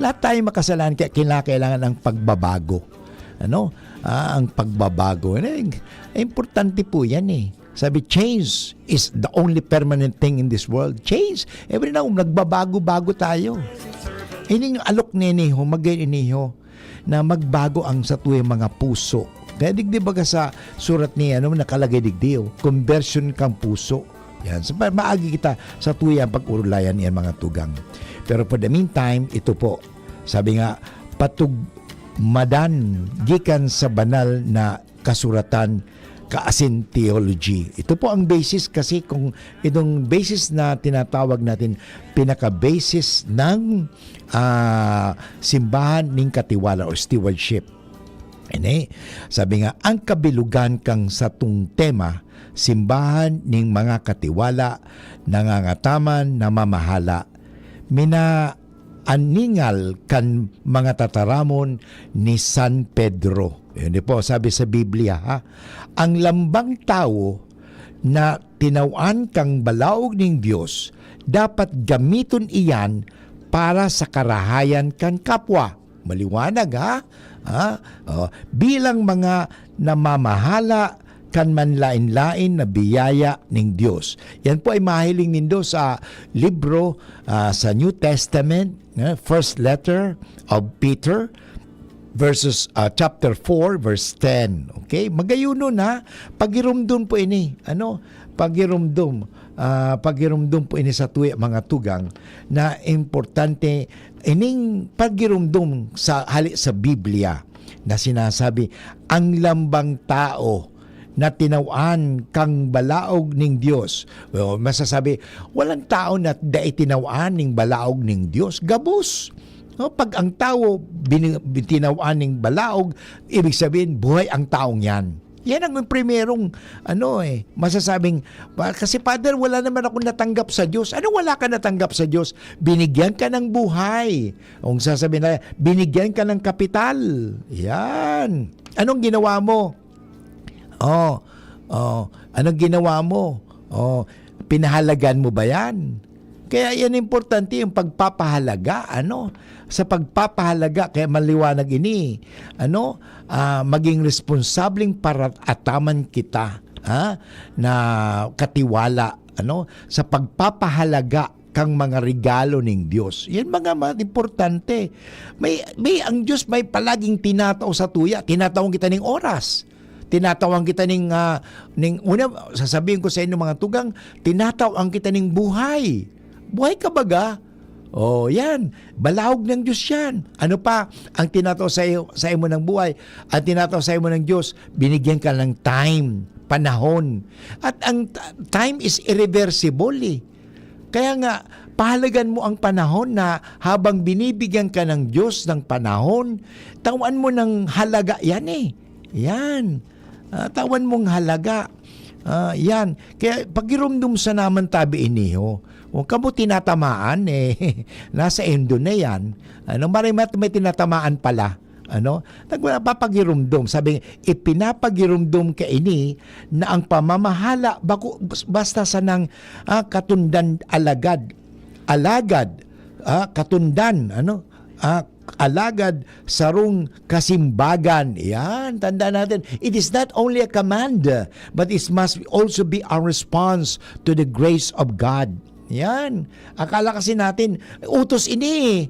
Lahat tayo makasalanan, kaya kinakailangan ang pagbabago. Ano? Ah, ang pagbabago. Eh, importante po yan eh. Sabi, change is the only permanent thing in this world. Change. Every now, nagbabago-bago tayo. Ining alok ni Iniho, magay Iniho, na magbago ang satuyang mga puso. Kaya digdi baga sa surat ni, ano, nakalagay digdi, oh, conversion kang puso. Yan. So, pa-, maagi kita sa tuyang pag-urulayan yan, mga tugang. Pero for the meantime, ito po, sabi nga, patugmadan gikan sa banal na kasuratan, kaasin theology. Ito po ang basis kasi kung itong basis na tinatawag natin pinaka-basis ng, ah, simbahan ning katiwala o stewardship. Ini, sabi nga, ang kabilugan kang satong tema, simbahan ning mga katiwala, nangangataman, namamahala, mina-, aningal kan mga tataramon ni San Pedro. Yun di po, sabi sa Biblia, ha? Ang lambang tawo na tinawan kang balaog ning Dios, dapat gamiton iyan para sa karahayan kan kapwa. Maliwanag, ha? Ha? Oh, bilang mga namamahala kan manlain-lain na biyaya ning Dios. Yan po ay mahiling nindo sa libro, ah, sa New Testament, eh, first letter of Peter, verses, ah, chapter four, verse ten. Okay? Magayuno na, pagirumdom po ini. Ano? Pagirumdom. Ah, pagirumdom po ini sa tuya, mga tugang, na importante ining pagirumdom sa hali sa Biblia na sinasabi, "Ang lambang tao na tinawan kang balaog ning Dios." O, masasabi, "Walang tao na dai tinawan ning balaog ning Dios." Gabos. No? Pag ang tawo bini-, tinawan ning balaog, ibig sabihin, buhay ang taong yan. Yan ang primerong, ano eh, masasabing, "Pa-, kasi Father, wala naman akong natanggap sa Diyos." Ano wala ka natanggap sa Diyos? Binigyan ka ng buhay. Kung sasabihin na, binigyan ka ng kapital. Yan. Anong ginawa mo? Oh, oh, anong ginawa mo? Oh, pinahalagan mo ba yan? Kaya yan importante, yung pagpapahalaga, ano? Sa pagpapahalaga, kaya maliwanag ini, ano? Ah, maging responsableng parataman kita, ha? Na katiwala, ano? Sa pagpapahalaga kang mga regalo ning Dios. Yan mga ma-, importante. May, may, ang Dios may palaging tinatao sa tuya. Tinatawan kita ning oras. Tinatawan kita ning, ah, ning, una, sasabihin ko sa inyo, mga tugang, tinatawan kita ning buhay. Buhay ka baga? Oh, yan. Balaog ng Dios yan. Ano pa ang tinatao sa iyo, sa imo ng buhay? Ang tinatao sa imo ng Dios, binigyan ka ng time, panahon. At ang t-, time is irreversible eh. Kaya nga, pahalagan mo ang panahon na habang binibigyan ka ng Diyos ng panahon, tawan mo ng halaga yan eh. Yan. Ah, tawan mong halaga. Ah, yan. Kaya pagirumdom sa naman tabi iniho. Kung kamo tinatamaan, eh, nasa endo na yan. Ano, maray mat-, may tinatamaan pala. Ano? Nagpapagirumdom. Sabi, ipinapagirumdom ka ini na ang pamamahala bako, basta sanang, ah, katundan alagad. Alagad, ah, katundan, ano? Ah, alagad sarong kasimbagan. Yan, tandaan natin. It is not only a command, but it must also be our response to the grace of God. Yan. Akala kasi natin, utos ini eh.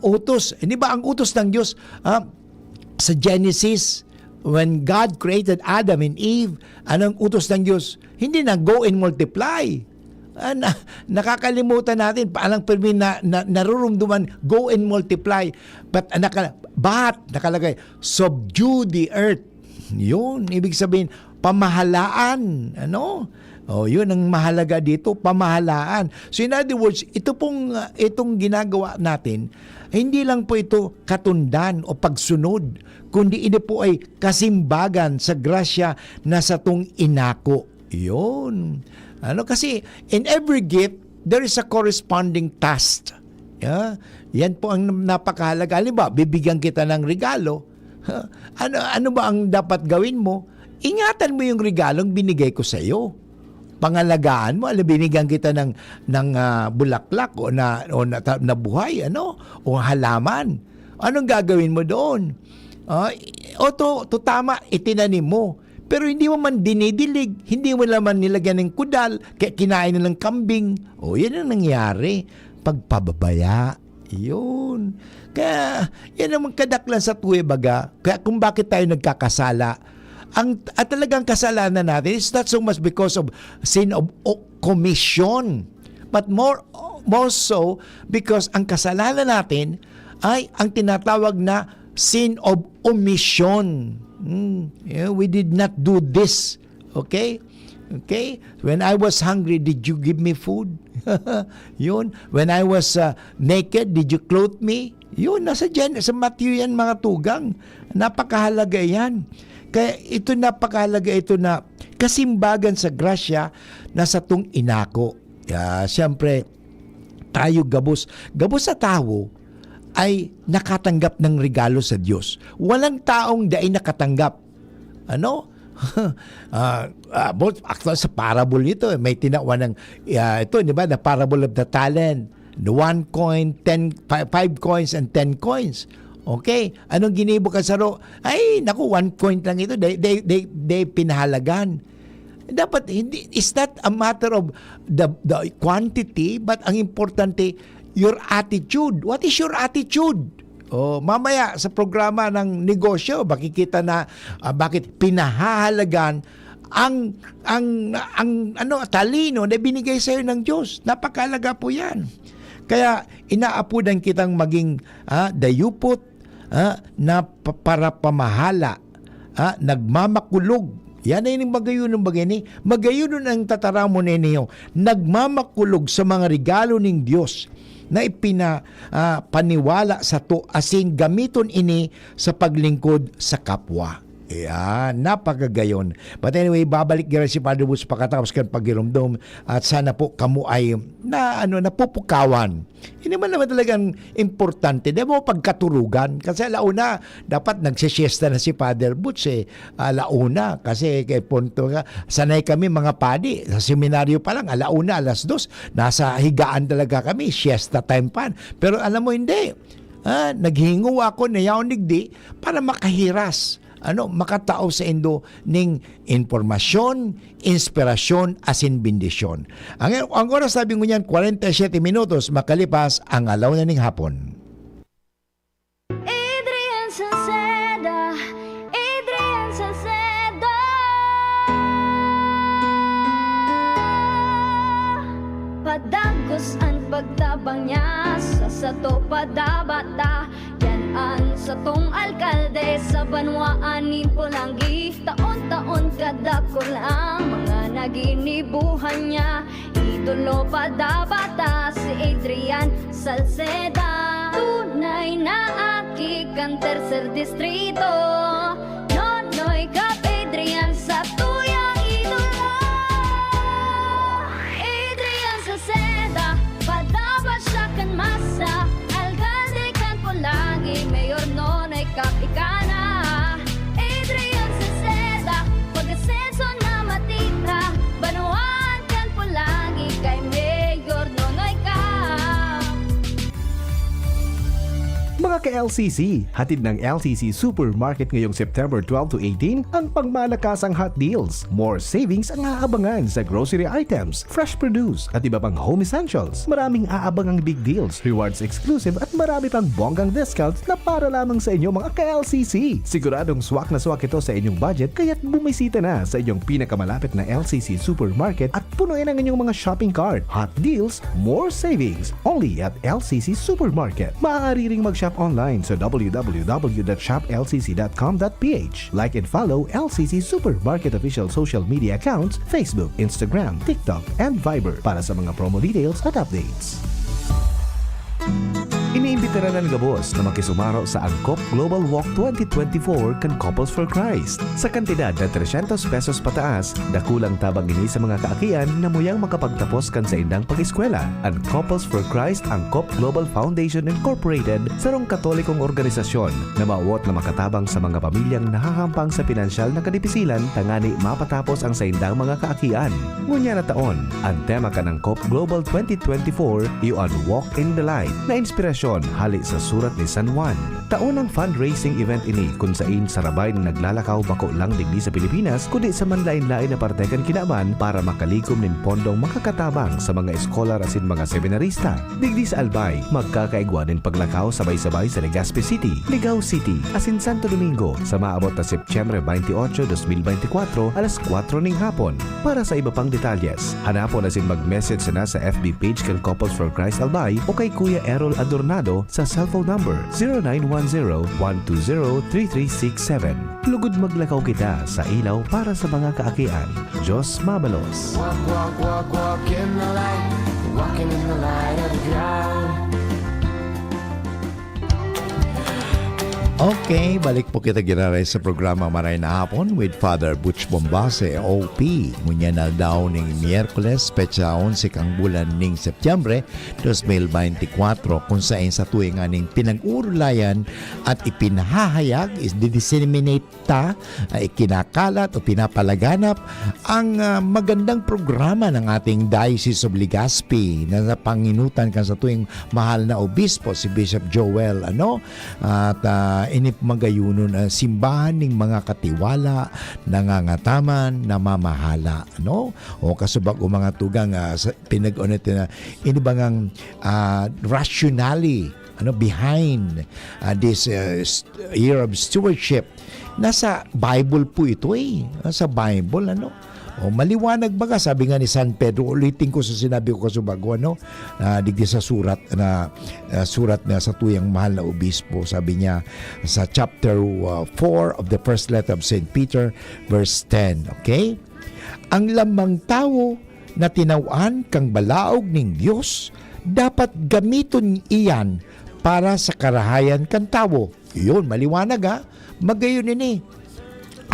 Utos. Hindi ba ang utos ng Diyos, ah, sa Genesis, when God created Adam and Eve, anong utos ng Diyos? Hindi na, "Go and multiply." Ah, na, nakakalimutan natin, pa-, alang pirmi na, na, narurumduman, "Go and multiply." But, ah, naka-, but, nakalagay, "Subdue the earth." Yun, ibig sabihin, pamahalaan, ano? Oh, yun ang mahalaga dito, pamahalaan. So, in other words, ito pong, ah, itong ginagawa natin, hindi lang po ito katundan o pagsunod, kundi ito po ay kasimbagan sa grasya na satong inako. Yun. Ano, kasi in every gift, there is a corresponding task. Ha? Yan po ang napakahalaga. Halimbawa, bibigyan kita ng regalo. Ha? Ano, ano ba ang dapat gawin mo? Ingatan mo yung regalong binigay ko sa'yo. Pangalagaan mo. Alam, binigyan kita ng, ng, ah, bulaklak o na, o na, na buhay, ano? O halaman. Anong gagawin mo doon? Ah, o to, to tama, itinanim mo. Pero hindi mo man dinidilig, hindi mo naman nilagyan ng kudal, kaya kinain na ng kambing. O, yan ang nangyari. Pagpababaya. Yun. Kaya, yan ang kadaklan sa tuwi, baga. Kaya kung bakit tayo nagkakasala, ang, at talagang kasalanan natin is not so much because of sin of o-, commission, but more, more so because ang kasalanan natin ay ang tinatawag na sin of omission. Hmm. Yeah, we did not do this. Okay? Okay? When I was hungry, did you give me food? Yun. When I was, uh, naked, did you clothe me? Yun, nasa Gen-, sa Matthew yan, mga tugang. Napakahalaga yan. Kaya ito, napakahalaga ito na kasimbagan sa grasya na satong inako. Ah, siyempre, tayo gabos, gabos sa tawo ay nakatanggap ng regalo sa Diyos. Walang taong dai nakatanggap. Ano? Ah, ah, both, actually, sa parable nito, eh, may tinawan ng, ah, ito, di ba, the parable of the talent. The one coin, ten, fi-, five coins and ten coins. Okay? Anong ginibo kan saro? Ay, naku, one coin lang ito. They, they, they, they pinahalagan. Dapat, hindi, it's not a matter of the, the quantity, but ang importante, your attitude. What is your attitude? Oh, mamaya sa programa ng negosyo, makikita na, ah, bakit pinahahalagan ang, ang, ang, ano, talino na binigay sa'yo ng Diyos. Napakahalaga po yan. Kaya inaapodan kitang maging, ah, dayupot, ah, na pa-, parapamahala, ah, nagmamakulog. Yan ay ning magayunon bagay ni. Magayunon ang tataramon na niyo. Nagmamakulog sa mga regalo ning Diyos na ipina-, ah, paniwala sato asin gamiton ini sa paglingkod sa kapwa. Ayan, napakagayon. But anyway, babalik gira si Father Woods pakatapos kan paghiromdom at sana po kamo ay na, ano, napupukawan. Hindi man naman talagang importante. Di mo pagkaturugan. Kasi alauna, dapat nagsisiesta na si Father Boots eh. Alauna. Kasi kay punto nga, sanay kami mga padi. Sa seminaryo pa lang, alauna, alas dos, nasa higaan talaga kami. Siesta time pa. Pero alam mo, hindi. Ah, naghingo ako na yaon digdi para makahiras, ano, makatao sa indo ning impormasyon, inspirasyon, asin bendisyon. Ang, ang oras, sabi ngunyan, kwarenta y siyete minutos makalipas ang alaw na ning hapon. Adrian Salceda, Adrian Salceda. Padagos an pagtabang niya sa sato padabata. Yan an satong alkalde sa banwaan nin Polangui. Taon-taon kadakul ang mga naginibuhan niya. Idolo padabata si Adrian Salceda. Tunay na aki kan Tercer Distrito. Nonoy Cap Adrian sa tuyang idolo. Adrian Salceda, padaba siya kan masa. Alkalde kan Polangui, Mayor Nonoy Cap ika na. Adrian Salceda, pag-asenso na matira. Banwaan kan Polangui kay Mayor Nonoy Cap. Mga ka-L C C, hatid ng L C C Supermarket ngayong September twelve to eighteen ang pagmalakasang hot deals. More savings ang aabangan sa grocery items, fresh produce, at iba pang home essentials. Maraming aabangang big deals, rewards exclusive, at marami pang bonggang discounts na para lamang sa inyo, mga ka-L C C. Siguradong swak na swak ito sa inyong budget, kaya't bumisita na sa inyong pinakamalapit na L C C Supermarket at punuin ang inyong mga shopping cart. Hot deals, more savings. Only at L C C Supermarket. Maaari ring mag-shop online sa w w w dot shop l c c dot com dot p h. Like and follow L C C Supermarket official social media accounts, Facebook, Instagram, TikTok, and Viber para sa mga promo details at updates. Iniimbitaran an gabos na makisumaro sa Angkop Global Walk twenty twenty-four kan Couples for Christ. Sa kantidad na trescientos pesos pataas, dakulang tabang ini sa mga kaakian na muyang makapagtapos kan saindang pag-eskwela. An Couples for Christ Angkop Global Foundation Incorporated, sarong Katolikong organisasyon na mawot na makatabang sa mga pamilyang nahahampang sa pinansyal na kadipisilan tangani mapatapos ang saindang mga kaakian. Ngunyan na taon, an tema kan Angkop Global twenty twenty-four iyo an Walk in the Light, na inspirasyon hali sa Surat ni San Juan. Taon ang fundraising event ini kun sain sarabay na naglalakaw bako lang digdi sa Pilipinas, kundi sa manlaen-laen na parte kan kinaban para makalikom nin pondong makakatabang sa mga eskolar asin mga seminarista. Digdi sa Albay, magkakaigwa nin paglakaw sabay-sabay sa Legazpi City, Ligao City, asin Santo Domingo sa maabot na Setyembre twenty-eight, twenty twenty-four, alas kwatro ning hapon. Para sa iba pang detalyes, hanapon asin mag-message sana sa F B page kan Couples for Christ Albay o kay Kuya Errol Adornado sa cellphone number zero nine one zero, one two zero, three three six seven. Lugod maglakaw kita sa ilaw para sa mga kaakian. Diyos mabalos. Walk, walk, walk, walk in the light. Walking in the light of God. Okay, balik po kita giraray sa programa Maray na Hapon with Father Butch Bombase, O P. Ngunyan na daw ning Miyerkules, petsa onse kang bulan ning Setyembre, dos mil beintikwatro, kung saen sa tuwing aning pinag-uurulayan at ipinahahayag, is didisseminate ta, ay kinakalat o pinapalaganap ang, ah, magandang programa ng ating Diocese of Legazpi na napanginutan kan sa tuwing mahal na obispo, si Bishop Joel, ano? At, ah, ini magayunon, ah, simbahan ning mga katiwala, nangangataman, namamahala, ano? O kasubag o mga tugang, ah, sa, pinag-, ano ito na, ini bangang, ah, rationale, ano, behind, ah, this, ah, st-, year of stewardship. Nasa Bible po ito eh. Nasa Bible, ano? O, maliwanag baga, sabi nga ni San Pedro, ulitin ko sa sinabi ko kasubago, ano? Ah, digdi sa surat na, ah, surat na sa tuyang mahal na obispo, sabi niya sa chapter, ah, four of the first letter of Saint Peter, verse ten, okay? Ang lamang tawo na tinawan kan balaog nin Dios, dapat gamiton iyan para sa karahayan kan tawo. Yun, maliwanag, ha? Magayon ini.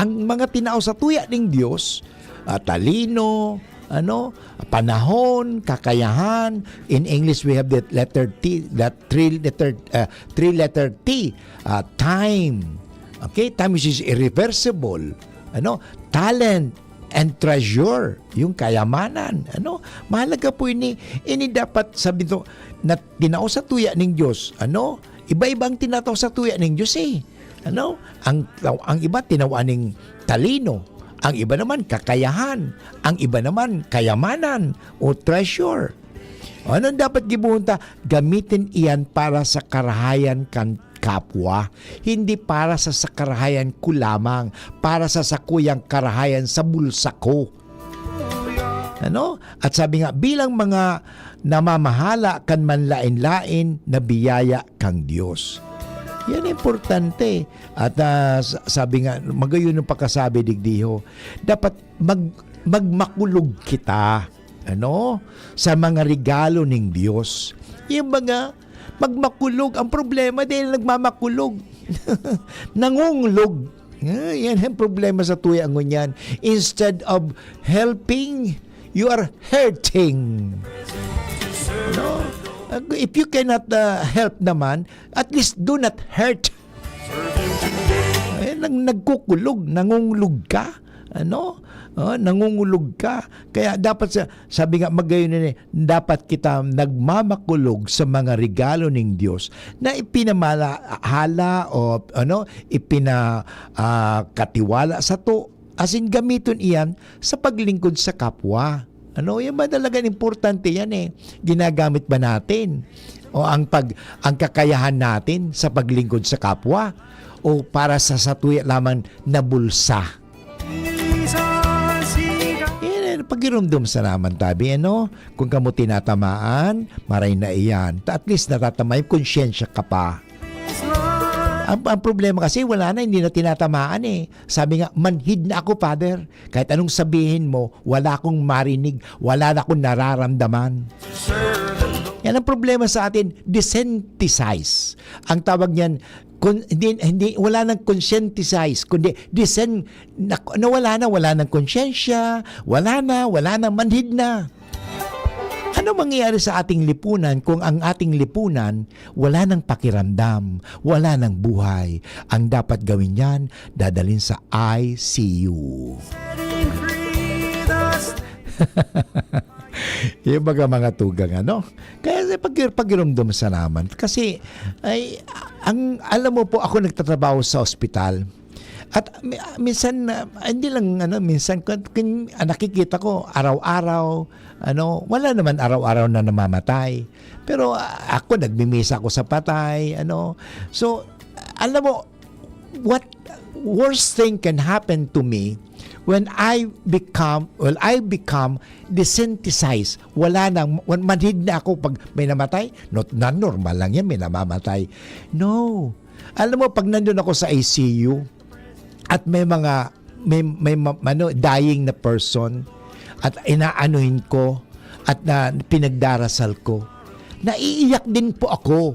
Ang mga tinao sa tuya ning Dios, ah, talino, ano, panahon, kakayahan. In English, we have that letter T, that three letter, ah, three letter T, ah, time. Okay? Time, which is irreversible. Ano? Talent and treasure, yung kayamanan. Ano? Mahalaga po ini. Ini dapat, sabi to, na tinao sa tuya ning Dios. Ano? Iba-iba ang tinatao sa tuya ning Dios eh. Ano? Ang, ang iba tinawan ning talino, ang iba naman kakayahan, ang iba naman kayamanan o treasure. Ano ang dapat gibohon ta? Gamitin iyan para sa karahayan kan kapwa, hindi para sa, sa karahayan ko lamang, para sa sakuyang karahayan sa bulsa ko. Ano? At sabi nga, bilang mga namamahala kan manlaen-laen na biyaya kan Dios. Yan importante. At, ah, sa-, sabi nga, magayon ang pagkasabi, digdiho, dapat mag-, magmakulog kita, ano, sa mga regalo ning Dios. Yung mga magmakulog, ang problema dahil nagmamakulog. Nangungulog. Ah, yan ang problema sa tuya ngunyan. Instead of helping, you are hurting. No? If you cannot, uh, help naman, at least do not hurt. Eh, nang nagkukulog, nangungulog ka. Ano? Oh, nangungulog ka. Kaya dapat sa, sabi nga, magayon na ni, dapat kita nagmamakulog sa mga regalo ning Dios na ipinamala-, hala o, ano, ipina-, ah, katiwala sato, asin gamiton iyan sa paglingkod sa kapwa. Ano, yan ba talaga importante yan eh? Ginagamit ba natin? O ang pag-, ang kakayahan natin sa paglingkod sa kapwa? O para sa satuya lamang na bulsa? Yan, pagirumdom sa naman tabi, ano? Kung kamo tinatamaan, maray na iyan. Ta-, at least natatama yung konsyensya ka pa. Ang, ang problema kasi, wala na, hindi na tinatamaan eh. Sabi nga, "Manhid na ako, Father. Kahit anong sabihin mo, wala akong marinig, wala na akong nararamdaman." Yan ang problema sa atin, desensitize. Ang tawag niyan, kun-, hindi, hindi, wala nang conscientize, kundi desen-, na, nawala na, wala nang konsyensya, wala na, wala na, manhid na. Ano mangyayari sa ating lipunan kung ang ating lipunan wala nang pakiramdam, wala nang buhay? Ang dapat gawin niyan, dadalhin sa I C U. Yung mga, mga tugang, ano? Kaya sa pag-, pagirumdom sa naman. Kasi, ay, ang, alam mo po, ako nagtatrabaho sa ospital. At mi-, minsan, ah, hindi lang, ano, minsan, kun-, kun-, ah, nakikita ko, araw-araw, ano, wala naman araw-araw na namamatay. Pero, ah, ako, nagmimisa ako sa patay, ano. So, alam mo, what worst thing can happen to me when I become, well, I become desensitized. Wala nang, wan-, manhid na ako pag may namatay. Not, na normal lang yan, may namamatay. No. Alam mo, pag nandun ako sa I C U, at may mga, may, may ma-, ano, dying na person, at inaanuhin ko, at na, pinagdarasal ko, naiiyak din po ako.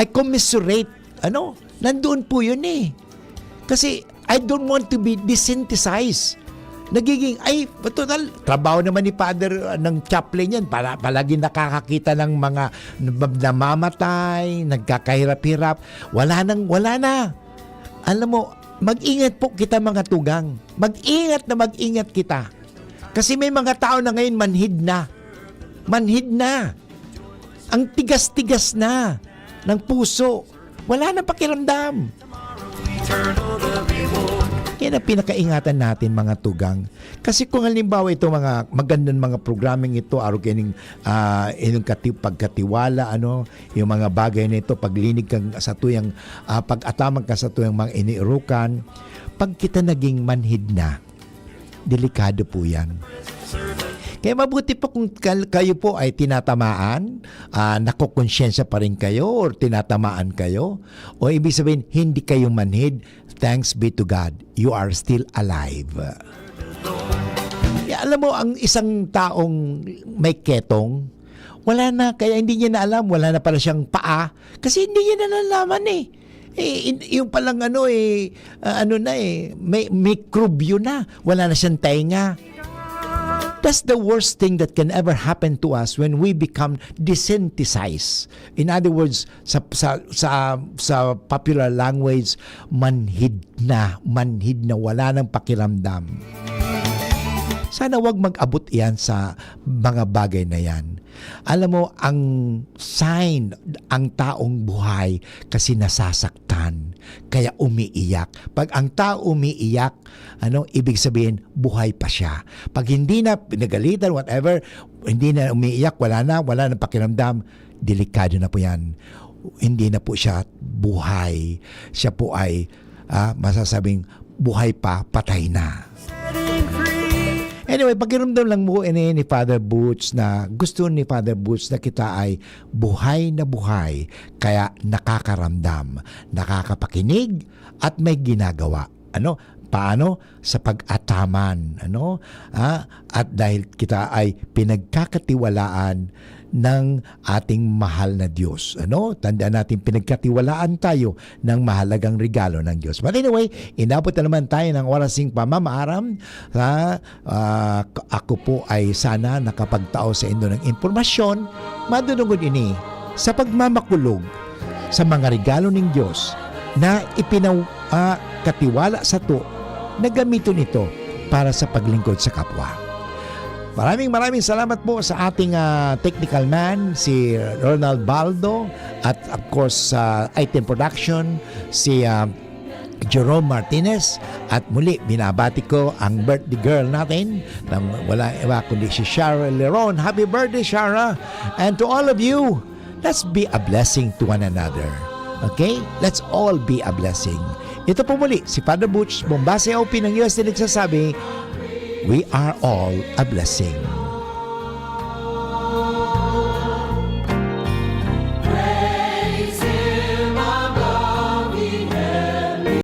I commiserate. Ano? Nandoon po yun eh. Kasi I don't want to be desensitized. Nagiging, ay, total, trabaho naman ni Father, ah, ng chaplain yan. Para, palagi nakakakita ng mga nam-, namamatay, nagkakahirap-hirap. Wala nang, wala na. Alam mo, mag-ingat po kita, mga tugang. Mag-ingat na mag-ingat kita. Kasi may mga tao na ngayon manhid na. Manhid na. Ang tigas-tigas na ng puso. Wala nang pakiramdam. Kaya na pinakaingatan natin, mga tugang. Kasi kung halimbawa ito, mga magandang mga programang ito, araw kaning, ah, ining kati-, pagkatiwala, ano, yung mga bagay na ito, paglinig kang sa tuyang, ah, pag-ataman ka sa tuyang mga iniirukan, pag kita naging manhid na, delikado po yan. Kaya mabuti po kung kal-, kayo po ay tinatamaan, ah, nakokonsyensya pa rin kayo or tinatamaan kayo, o ibig sabihin, hindi kayo manhid, thanks be to God, you are still alive. Ya, alam mo, ang isang taong may ketong, wala na, kaya hindi niya na alam, wala na pala siyang paa, kasi hindi niya na nalaman eh. Eh, in-, yung palang ano eh, ah, ano na eh, may mikrobyo na, wala na siyang tenga. That's the worst thing that can ever happen to us when we become desensitized. In other words, sa, sa, sa, sa popular language, manhid na, manhid na, wala nang pakiramdam. Sana wag mag-abot iyan sa mga bagay na yan. Alam mo, ang sign, ang taong buhay kasi nasasaktan, kaya umiiyak. Pag ang tao umiiyak, ano, ibig sabihin, buhay pa siya. Pag hindi na, pinagalitan, whatever, hindi na umiiyak, wala na, wala nang pakiramdam, delikado na po yan. Hindi na po siya buhay. Siya po ay, ah, masasabing buhay pa, patay na. Anyway, pakiramdam lang mo ini ni Father Butch na gusto ni Father Butch na kita ay buhay na buhay, kaya nakakaramdam, nakakapakinig, at may ginagawa. Ano? Paano? Sa pag-ataman, ano? Ah, at dahil kita ay pinagkakatiwalaan ng ating mahal na Diyos, ano? Tandaan natin, pinagkatiwalaan tayo ng mahalagang regalo ng Diyos. But anyway, inabot na naman tayo ng oras ng pamamaaram. Sa, ah, k-, ako po ay sana nakapagtao sa indo ng impormasyon, madudungod ini sa pagmamakulog sa mga regalo ning Diyos na ipinaw-, ah, katiwala sato na gamiton ito para sa paglingkod sa kapwa. Maraming, maraming salamat po sa ating, ah, technical man, si Ronald Baldo, at of course, sa Item Production, si, ah, Jerome Martinez, at muli, binabati ko ang birthday girl natin, na wala iba kundi si Shara Leron. Happy birthday, Shara! And to all of you, let's be a blessing to one another. Okay? Let's all be a blessing. Ito po muli, si Father Butch, Mombasa, O P ng U S na nagsasabi, "We are all a blessing."